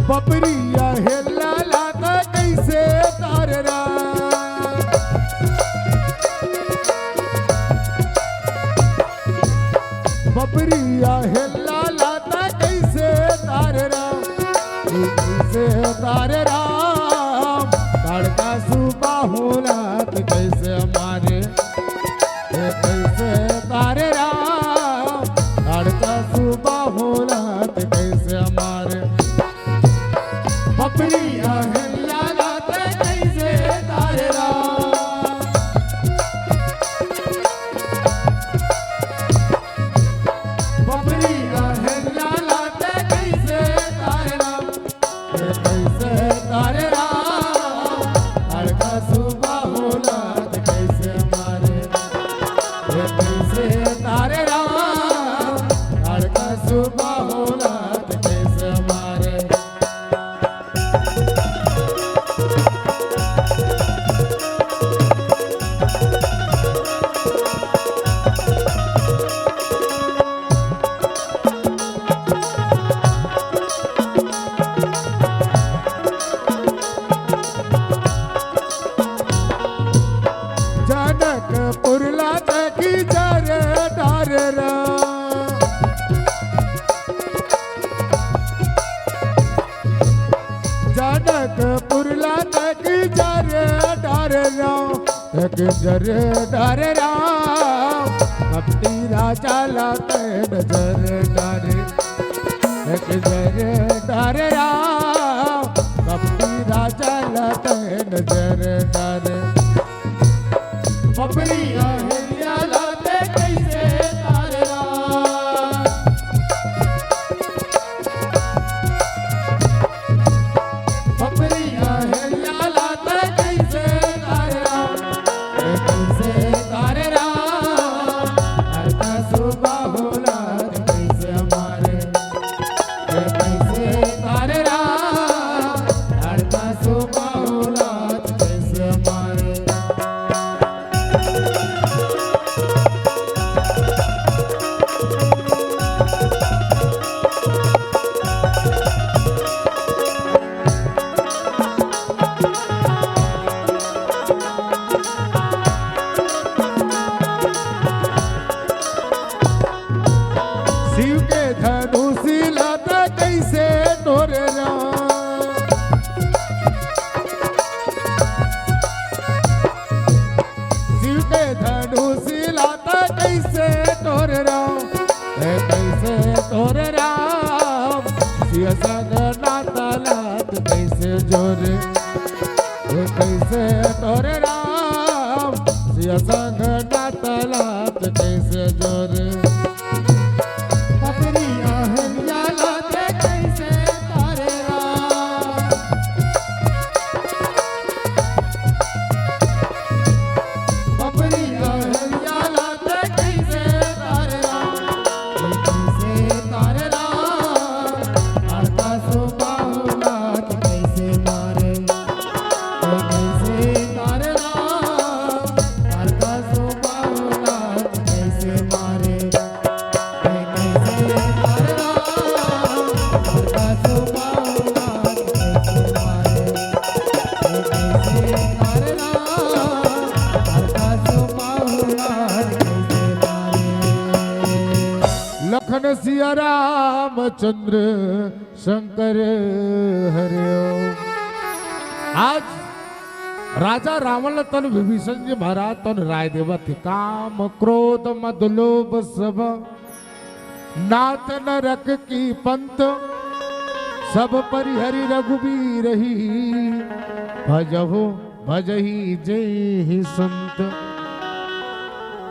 बबरिया हेला लाता कैसे ताररा। बबरिया हेला लाता कैसे ताररा। कैसे ताररा। तड़का सुबह होला त कैसे मारे। ए कैसे ताररा। तड़का सुबह होला त कैसे मारे। बबरिया हेला लाता कैसे ताररा। बबरिया हेला लाता कैसे ताररा। ए कैसे ताररा। तड़का सुबह होला त कैसे मारे। ए कैसे ताररा। तड़का सुबह होला त कैसे मारे। जनकपुर लाता की जर डाररा। जनकपुर लाता की जर डाररा। एक जर डाररा। कपटी राजा लाते नजर डारे। एक जर डाररा। कपटी राजा लाते नजर डारे। बबरिया हेला लाता कैसे ताररा। बबरिया हेला लाता कैसे ताररा। ए कैसे ताररा। तड़का सुबह होला त कैसे मारे। ए कैसे ताररा। कइसे तोर राम सिया संग नाता लात कइसे जोरे, ए कइसे तोर राम सिया संग नाता लात कइसे जोरे। बपरी अहल्या लात कइसे तोर राम। बपरी अहल्या लात कइसे तोर राम। कइसे तोर राम। अड़का सो बाहुला कइसे मारे। कइसे तोर राम। अड़का सो बाहुला कइसे मारे। लखन सिया रामचंद्र शंकर हरे। आज राजा रावण ल तन विभीषण जी महाराज तन राय देवत हे, काम क्रोध मद लोभ सब नाथ नरक की पंथ, सब परिहरि रघुबीर ही, भजहु भजहि जेहि संत।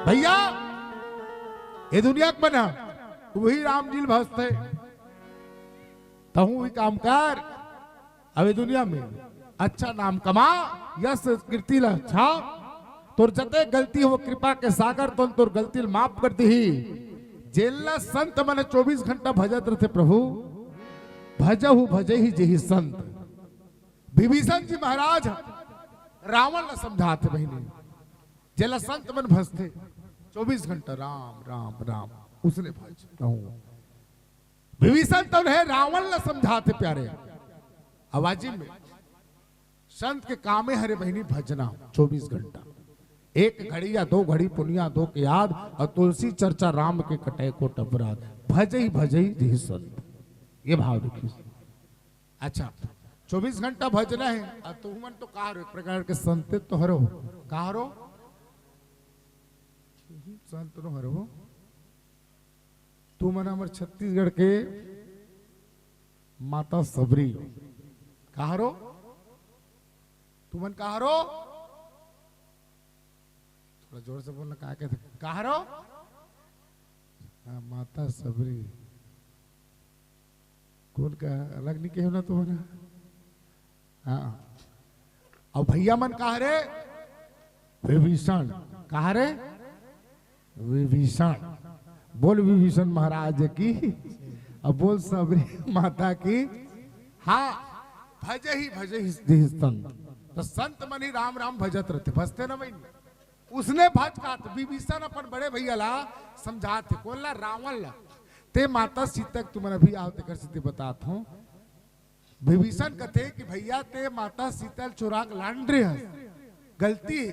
भइया, ए दुनिया के बना, उही राम जी ल भजथे, तहूं उही काम कर। अब ए दुनिया में अच्छा नाम कमा, यश कीर्ति ला छाव। तोर जते गलती हो, कृपा के सागर तोन तोर गलती ल माफ कर दिही। जेला संत मन चौबीस घंटा भजत रथे प्रभु, भजहु भजहि जेहि संत। विभीषण जी महाराज रावण ला समझाथे बहिनी, जेला संत मन भजथे चौबीस घंटा राम राम राम, उसने भज कहूं। विभीषण तो हे रावण ला समझाथे प्यारे। आवाजी में संत के कामे हरे बहिनी भजना, चौबीस घंटा, एक घड़ी या दो घड़ी पुनिया दो के याद, और तुलसी चर्चा राम के कटे कोट अपराध, भजहि भजहि जेहि संत। ये भाव देखिए। अच्छा, चौबीस घंटा भजना हे, अब तुमन तो का हरो, एक प्रकार के संते तो हरो, का हरो? संत नो हरो। तुमन हमर छत्तीसगढ़ के माता सबरी हो। का हरो? तुमन का हरो? थोड़ा जोर से बोलना, का कहथे? का हरो? हाँ, माता सबरी। कोन का अलग नहीं कहो ना तुमन? हाँ। अउ भइया मन का हरे? विभीषण। का हरे? विभीषण। बोल विभीषण महाराज की, अउ बोल सबरी माता की। हाँ, भजहि भजहि जेहि संत। त संत मन ही राम राम भजत रथे, भजथे ना बहिनी? उसने भज का त विभीषण अपन बड़े भइया ला समझाथे, कोन ला? रावण ला। ते माता सीता के तुमन अभी आओ, तेकर सेती बतात हंव। विभीषण कथे कि भइया, ते माता सीता ल चुरा के लान रहे हस, गलती हे।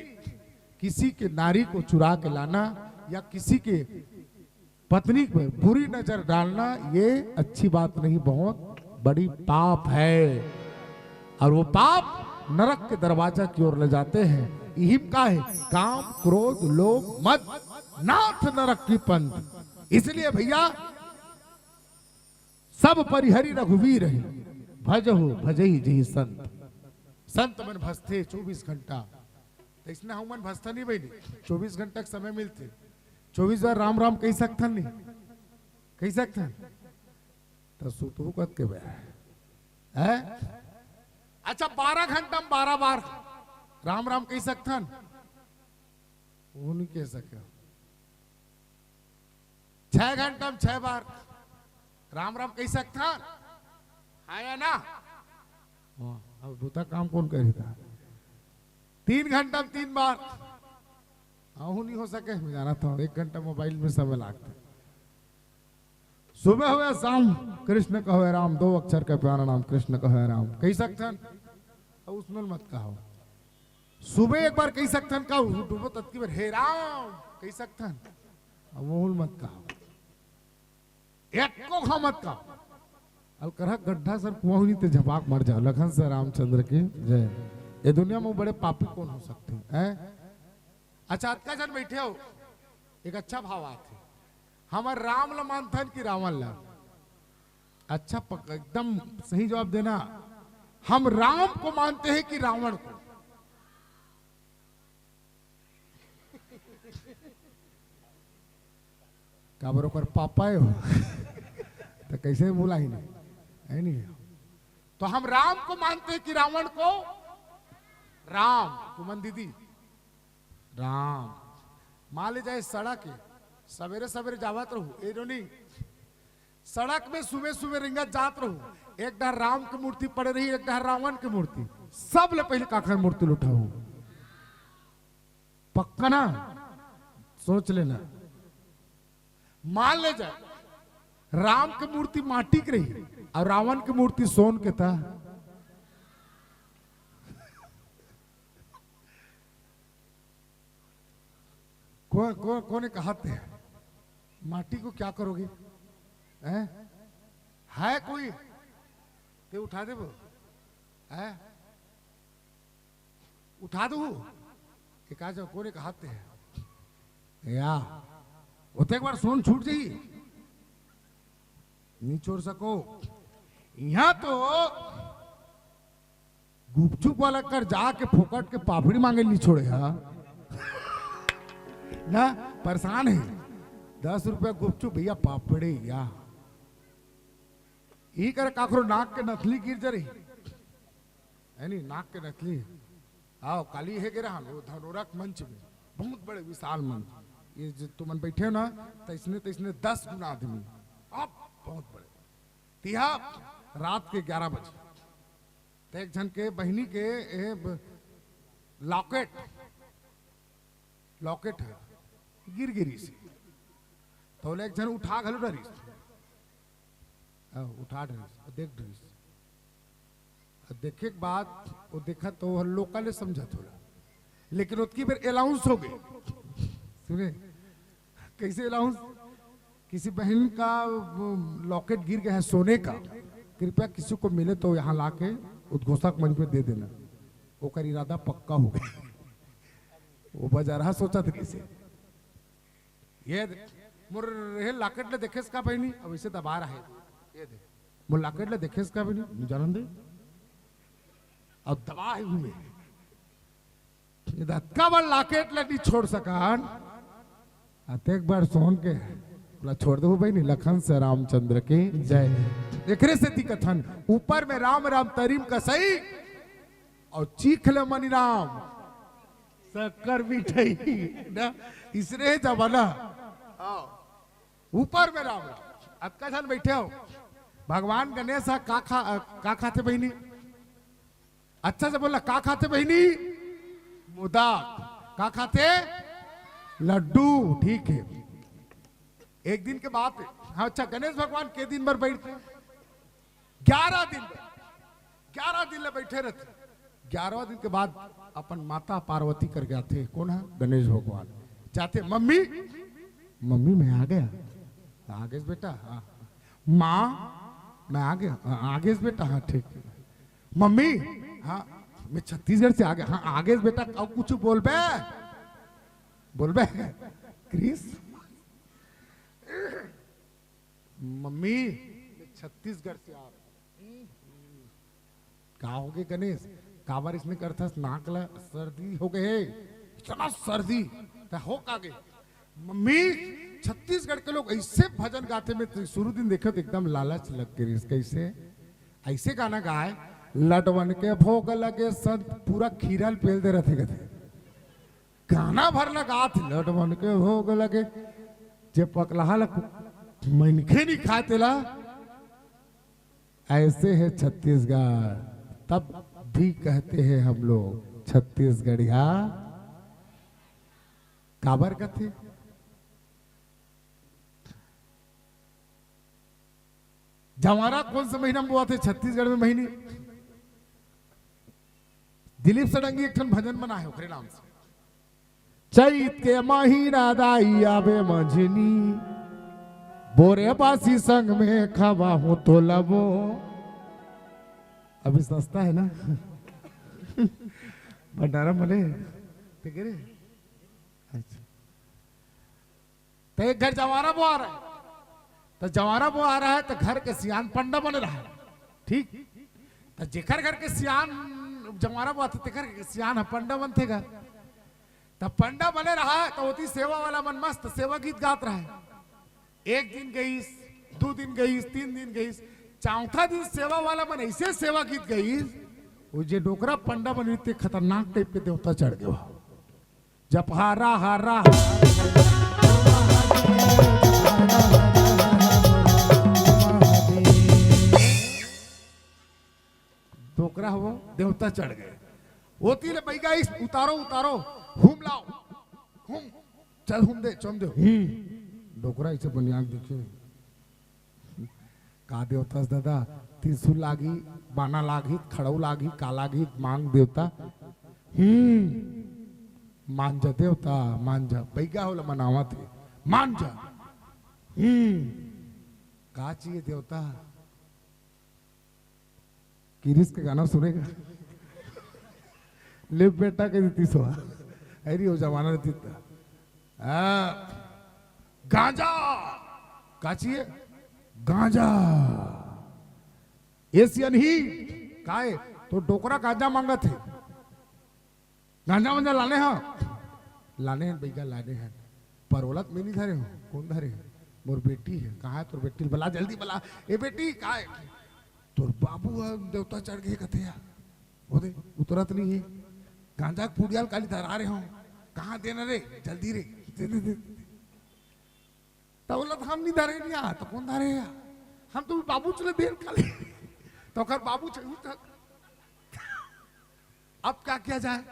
किसी के नारी को चुरा के लाना या किसी के पत्नी पर बुरी नजर डालना, ये अच्छी बात नहीं, बहुत बड़ी पाप है। और वो पाप नरक के दरवाजा की ओर ले जाते हैं। इहिम का हे? काम, क्रोध, लोभ, मद, नाथ नरक की पंथ। इसलिए भइया, सब परिहरि रघुबीर ही, भजहु भजहि जेहि संत। संत मन भजथे चौबीस घंटा, त अइसने हमन भजथन नहीं बहिनी, चौबीस घंटा के समय मिलथे, चौबीस बार राम राम कहि सकथन नहीं? कहि सकथन? त सुतहू कतके बेर, हैं? अच्छा, बारह घंटा में बारह बार राम राम कहि सकथन? वो नहीं कह सके। छह घंटा में छह बार राम राम कहि सकथन? हाँ या ना? हाँ, अब बूता काम कोन करी था? तीन घंटा में तीन बार। आहू नहीं हो सके, मैं जानत हंव, एक घंटा मोबाइल में समय लागथे। सुबह होवे शाम कृष्ण कहे राम, दो अक्षर का प्यारा नाम कृष्ण कहे राम, कहि सकथन? अब उसमें मत कहो। सुबह एक बार कहि सकथन का, डूबत अतकी बार, हे राम, कहि सकथन? अब वो मत कहो, एको घांव मत कहो। अलकरहा गड्ढा सर कुआं नहीं ते झपाक मर जाओ। लखन सर रामचंद्र की जय। ये दुनिया में बड़े पापी कोन हो सकथे, हैं? अच्छा, अतका झन बइठे हो, एक अच्छा भाव आथे। हमर राम ला मानथन कि रावण ला? अच्छा, पक-, एकदम सही जवाब देना। हम राम को मानते हैं कि रावण को? काबर ओकर पापा हे हो। तो कैसे बोला ही नहीं, है नहीं? तो हम राम को मानते हैं कि रावण को? राम, कुमन दीदी, राम। मान ले जाए सड़क हे, सवेरे सवेरे जावत रहू, ए नोनी, सड़क में सुबह सुबह रिंगत जात रहू, एक डहर राम के मूर्ति पड़े रही, एक डहर रावण के मूर्ति, सब ले पहले काखर मूर्ति ल उठाहू? पक्का ना? सोच लेना। मान ले जाए, राम के मूर्ति माटी के रही और रावण के मूर्ति सोन के, त कौन, कौन, कौन कहा थे, माटी को क्या करोगे? हैं? है कोई? ते उठा देबो? हैं? उठा दू? एक आ जाओ, कोने कहा थे? या, ओते एक बार सोन छूट जाई, नहीं छोड़ सको। यहाँ तो गुपचुप वाला कर जाके फोकट के पापड़ी मांगे नहीं छोड़े, हाँ? ना, परेशान है। दस रुपया गुपचुप, भैया पापड़ी, या। ई कर काकरो नाक के नथली गिर जा रही, है नी? नाक के नथली। आओ, काली हे गे रहन, वो धनोरा के मंच में, बहुत बड़े विशाल मंच। ये जो तुमन बैठे हो ना, तैसने, तैसने दस गुना आदमी, अब बहुत बड़े। तिहा रात के ग्यारह बजे, तो एक झन के बहिनी के ए, ब-, लॉकेट, लॉकेट है, गिर गिरी से, तो ओला एक झन उठा घलो डरिस। हाँ, उठा डरिस, देख डरिस। देखे के बाद वो देखा तो वो लोकल समझत होला, लेकिन ओतकी बेर अनाउंस हो गए। सुने, कैसे अनाउंस? किसी बहन का वो लॉकेट गिर गया है सोने का, कृपया किसी को मिले तो यहाँ लाके उद्घोषक मंच में दे देना। ओकर इरादा पक्का हो गया। वो बजा रहा, सोचा था किसे, ये दे, मोर रहे लॉकेट ले देखेस का बहिनी, अब इसे दबा रहा है। ये दे, मोर लॉकेट ले देखेस का बहिनी, जानन दे। अब दबा है घूमे। ये दतका बार लॉकेट ले नहीं छोड़ सकन। अतेक बार सोन के, बोला, "छोड़ दो बहिनी, लखन से रामचंद्र की जय।" एकरे सेती कथन, ऊपर में राम राम तरिम कसई, और चीख ले मनी राम शक्कर मिठाई ना, इसने जमाना। हाँ। ऊपर में राम राम। अतका झन बैठे हो, भगवान गणेश ह का खा, का खाथे बहिनी? अच्छा से बोला, का खाथे बहिनी? मोदक। का खाथे? लड्डू। ठीक है, एक दिन के बात है। हाँ, अच्छा, गणेश भगवान के दिन भर बैठथे? ग्यारह दिन, ग्यारह दिन ले बैठे रहथे। ग्यारहवाँ दिन के बाद अपन माता पार्वती कर के आथे। कौन है? गणेश भगवान। जाथे, "मम्मी, मम्मी, मैं आ गया।" "आ गेस बेटा?" "हाँ।" "माँ, मैं आ गया।" "हाँ, आ गेस बेटा?" "हाँ, ठीक।" "मम्मी, हाँ, मैं छत्तीसगढ़ से आ गया।" "हाँ, आ गेस बेटा, अउ कुछ बोलबे? बोलबे, क्रिस?" "मम्मी, मैं छत्तीसगढ़ से आ रहा हूँ।" "का हो गे गणेश? काबर इसने करथस? नाक ला सर्दी हो गए हे, इतना सर्दी।" "त हो का गे?" "मम्मी, छत्तीसगढ़ के लोग ऐसे भजन गाथे, मैं तो शुरू दिन देखे तो एकदम लालच लग गे रिहिस।" "कैसे?" "ऐसे गाना गाए, लडवन के भोग लगे संत, पूरा खीरा ल पेल दे रथे," कथे। गाना भर लगा थे, लडवन के भोग लगे, जे पकलहा ल मनखे नहीं खाए तेला। ऐसे है छत्तीसगढ़, तब भी कहते हैं हम लोग छत्तीसगढ़िया। काबर कथे? जवारा कौन से महीना में बोआथे छत्तीसगढ़ में? महीनी दिलीप सडंगी एक ठन भजन बनाए हे ओकरे नाम से, "चैत के महीना दाई आवे मंझनी, बोरे बासी संग में खवा हूँ तो लबो।" अभी सस्ता है ना? भंडारा मले, ठीक है रे? अच्छा। त एक घर जंवारा बोहा रहे, त जंवारा बोहा रहे त घर के सियान पंडा बने रहे। ठीक, त जेकर घर के सियान जंवारा बोहाथे, तेकर सियान ह पंडा बनथे गा। त पंडा बने रहे त ओती सेवा वाला मन मस्त सेवा गीत गात रहे। एक दिन गईस, दू दिन गईस, तीन दिन गईस, चौथा दिन सेवा वाला मन ऐसे सेवा गीत गईस, वो जे डोकरा पंडा बने रहिस ते खतरनाक टाइप के देवता चढ़ गे। जप हरा हरा डोकरा हो, देवता चढ़ गे। ओती ले बइगा आइस, उतारो, उतारो, हूम लाओ, हूम, चल हूम दे, चम दे, हूम। डोकरा ऐसे बनियाक देखे, का देवता दादा, त्रिशूल लागी, बाना लागी, खड़ऊ लागी, का लागी, मांग देवता। हम्म, मान जा देवता, मान जा, बइगा ओला मनावत हे, मान जा। हम्म, का चाहिए देवता? किरिस के गाना सुनेगा? ले बेटा के देती सो। अरे वो जमाना रहती था। आ, गांजा। का चाहिए? गांजा। एशियन ही। काय? तो डोकरा गांजा मांगत हे। गांजा वांजा लाने हा? लाने हैं बइगा, लाने हैं। पर ओला त मैं नहीं धरे हूँ। कौन धरे है? मोर बेटी है। कहाँ है तोर बेटी? बला, जल्दी बला। ए बेटी, काय? तोर बाबू ह देवता चढ़ गे कथे यार। वो दे, उतरत नहीं है। गांजा के पुड़िया ल काली धरा रहे हो। कहाँ देना रे? जल्दी रे। दे, दे, दे, दे। त ओला त हम नहीं धरे नहीं आ, त कौन धरे यार? हम तो बाबू चले देर काले। तो ओकर बाबू चले तक। अब क्या किया जाए?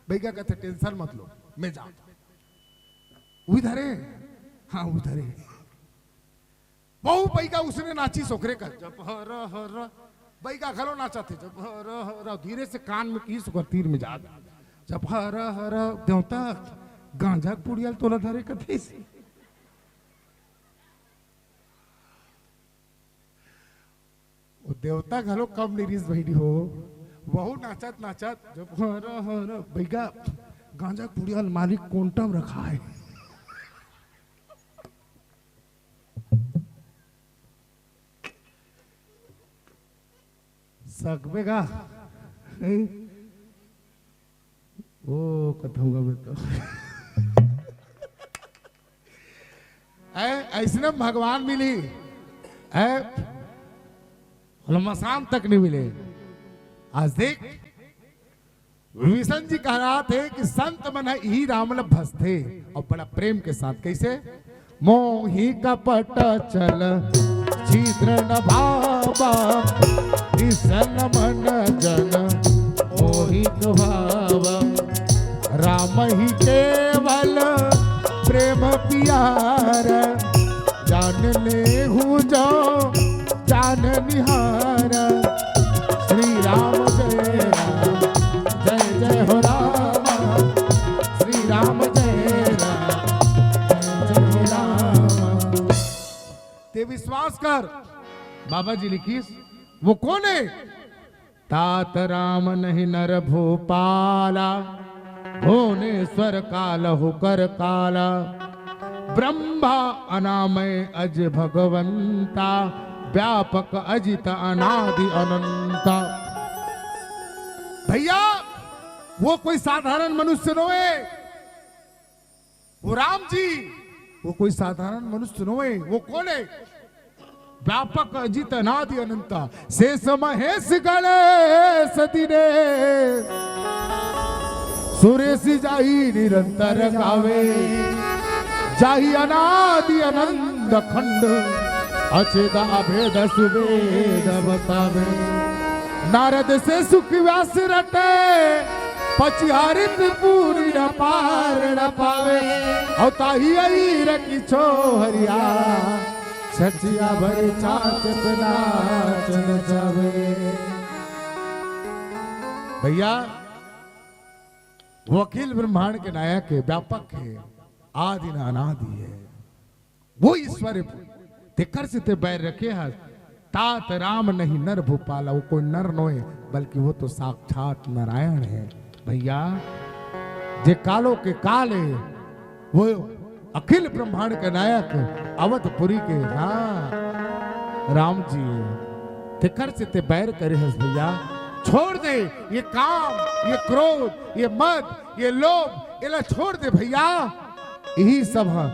बइगा कथे, टेंशन मत लो, मैं जाऊं। उही धरे? हाँ, उही धरे। वहू बइगा उसने नाचिस ओकरे कर। जब हर हर, बइगा घलो नाचत हे। जब हर हर, धीरे से कान में किहिस ओकर तीर में जात। जब हर हर, देवता, गांजा के पुड़िया ल तोला धरे कथे। वो देवता घलो कम नहीं रिहिस बहिनी हो। वहू नाचत नाचत जब हर हर, बइगा, गांजा के पुड़िया ल मालिक कोंटा म रखा है। सकबे गा। ओ, कथूंगा मैं तो। ऐ, ऐसने भगवान मिली। ऐ, मसान तक नहीं मिले। आज देख, विभीषण जी कह रहा थे कि संत मन ह इही राम ल भजथे, और बड़ा प्रेम के साथ। कैसे? मोहि कपट छल छिद्र न भावा, निसल मन जन मोहित भावा। राम ही केवल प्रेम पियार, जान लेहु जो जान निहार। श्री राम जय राम, जय जय हो राम। श्री राम जय राम, जय जय हो राम। ते विश्वास कर, बाबा जी लिखिस, वो कौन है? तात राम नहीं नर भूपाला, भुवनेश्वर कालहु कर काला। ब्रह्मा अनामय अज भगवंता, व्यापक अजित अनादि अनंता। भैया, वो कोई साधारण मनुष्य नोहे। वो राम जी, वो कोई साधारण मनुष्य नोहे। वो कौन है? व्यापक अजित अनादि अनंता, शेष महेश गणेश दिनेश। सुरेश जाहि निरंतर गावे, जाहि अनादि अनंत खंड, अछेद अभेद सुभेद बतावे। नारद से सुख व्यास रटे, पचिहारित पूरी न पार न पावे। अउ ताहि अईर की छोहरिया, छछिया भरे छाछ पे नाच नचावे। भैया, वो अखिल ब्रह्मांड के नायक है, व्यापक है, आदि न अनादि है। वो ईश्वर हे, तेकर से ते बैर रखे हस। तात राम नहीं नर भूपाला, वो कोई नर नोहे, बल्कि वो तो साक्षात नारायण है। भैया, जे कालो के काल है, वो अखिल ब्रह्मांड के नायक अवधपुरी के, हाँ, राम जी, तेकर से ते बैर करे हस भैया। छोड़ दे ये काम, ये क्रोध, ये मद, ये लोभ, एला छोड़ दे भैया। यही सब ह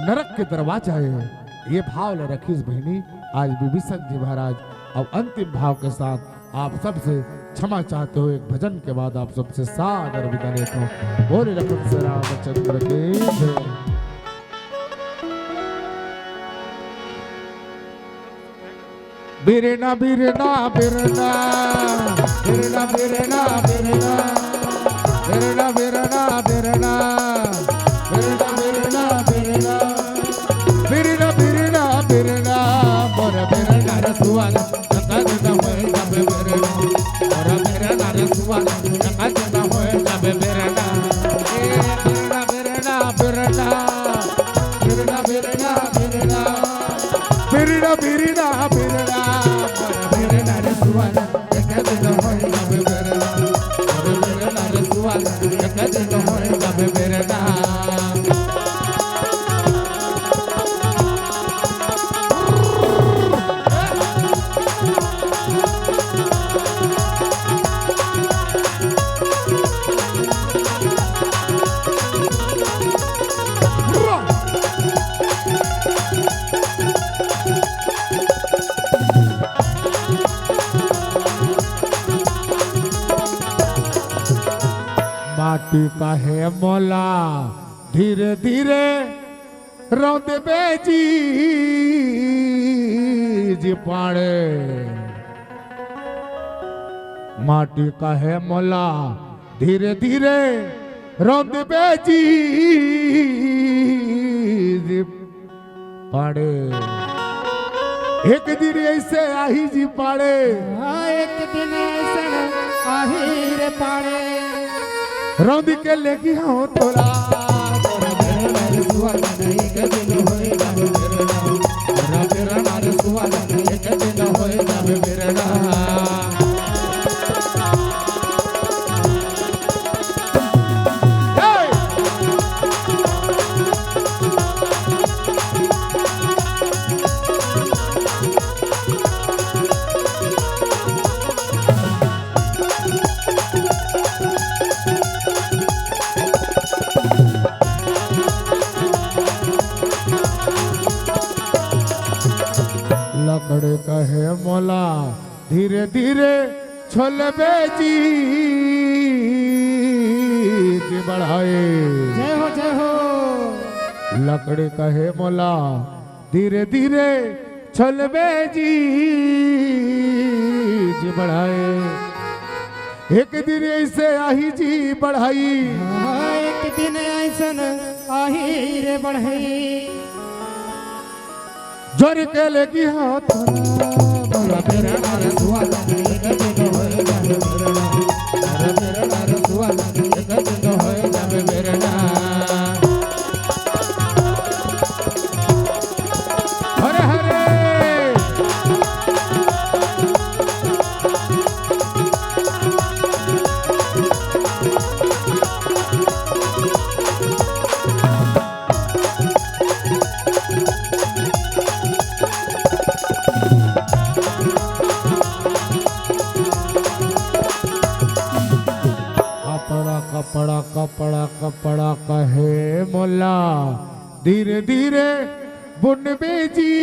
नरक के दरवाजा हे। ये भाव ल रखिस बहिनी। आज विभीषण जी महाराज अब अंतिम भाव के साथ आप सबसे क्षमा चाहते हुए एक भजन के बाद आप सबसे सादर विदा लेता हूँ। बोले लखन से रामचंद्र की जय। बिरना, बिरना, बिरना, बिरना, बिरना, बिरना, बिरना, बिरना, बिरना, बिरना, बिरना, बिरना, बिरना, बिरना, बिरना, मोर बिरना रसुआ, तंगन न होए जब बिरना, मोर बिरना रसुआ, तंगन न होए जब बिरना, ए बिरना, बिरना, बिरना, बिरना, बिरना, बिरना, बिरना, बिरना, बिरना, बिरना, बिरना रे सुअर, एक दिन होई जाबे बिरना, अरे बिरना रे सुअर, एक दिन होई जाबे बिरना। माटी कहे मोला धीरे धीरे रौंदबे जी, जी पाड़े। माटी कहे मोला धीरे धीरे रौंदबे जी, जी पाड़े। एक दिन ऐसे आही जी पाड़े। हाँ, एक दिन ऐसन आही रे पाड़े। रौंद के लेगी हो तोला। लकड़ी कहे मोला धीरे धीरे छोलबे जी, जी बढ़ाए। जय हो, जय हो। लकड़ी कहे मोला धीरे धीरे छोलबे जी, जी बढ़ाए। एक दिन ऐसे आही जी बढ़ाई। हाँ, एक दिन ऐसन आही रे बढ़ाई। जोर के लेगी हाथ। हरे हरे। कपड़ा, कपड़ा, कपड़ा, कपड़ा कहे मोला धीरे धीरे बुनबे जी,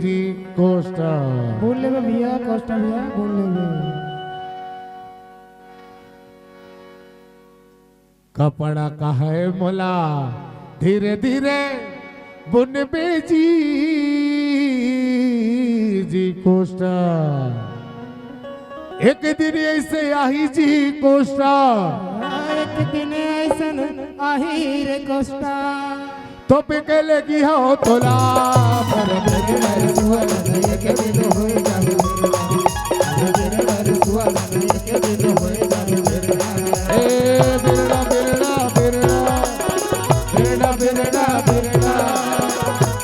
जी कोष्टा। बोल लेबे भैया, कोष्टा भैया, बोल लेबे। कपड़ा कहे मोला धीरे धीरे बुनबे जी, जी कोष्टा। एक दिन ऐसे आही जी कोष्टा। एक दिन ऐसन आही रे कोष्टा। तो पे के लेगी हो तोला। ए बिरड़ा, बिरड़ा, बिरड़ा। बिरड़ा, बिरड़ा, बिरड़ा।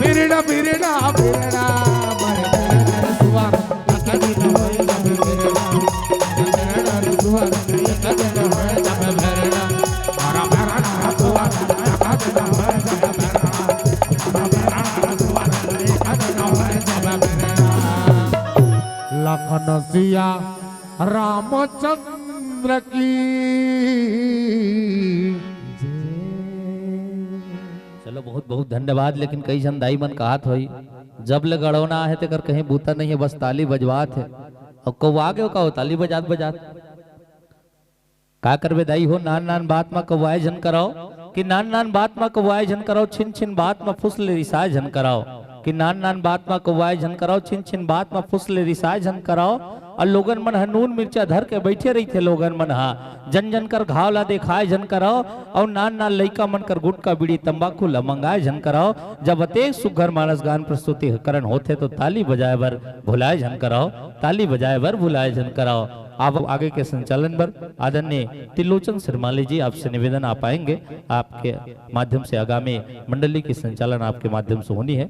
बिरड़ा, बिरड़ा, बिरड़ा। लखन सिया रामचंद्र की। चलो, बहुत बहुत धन्यवाद। लेकिन कई झन दाई मन कहत होई, जब ले गड़ौना आहे तेकर कहीं बूता नहीं है, बस ताली बजवात है। अउ कौआ गे का हो ताली बजात बजात? का करबे दाई हो, नान नान बात म कौआए झन कराओ, कि नान नान बात म कौआए झन कराओ, छिन छिन बात म फुसले रिसाए झन कराओ, कि नान नान बात म कौआए झन कराओ, छिन छिन बात म फुसले रिसाए झन कराओ। अउ लोगन मन ह नून मिर्चा धर के बइठे रहिथे, लोगन मन ह जन जन कर घाव ला देखाए झन कराओ, अउ नान नान लइका मन कर गुटका बीड़ी तंबाकू ला मंगाए झन कराओ। जब अतेक सुग्घर मानस गान प्रस्तुतिकरण होथे तो ताली बजाए बर भुलाए झन कराओ, ताली बजाए बर भुलाए झन कराओ। अब आगे के संचालन बर आदरणीय त्रिलोचन सिरमाली जी आपसे निवेदन, आप आएंगे, आपके माध्यम से आगामी मंडली की संचालन आपके माध्यम से होनी है।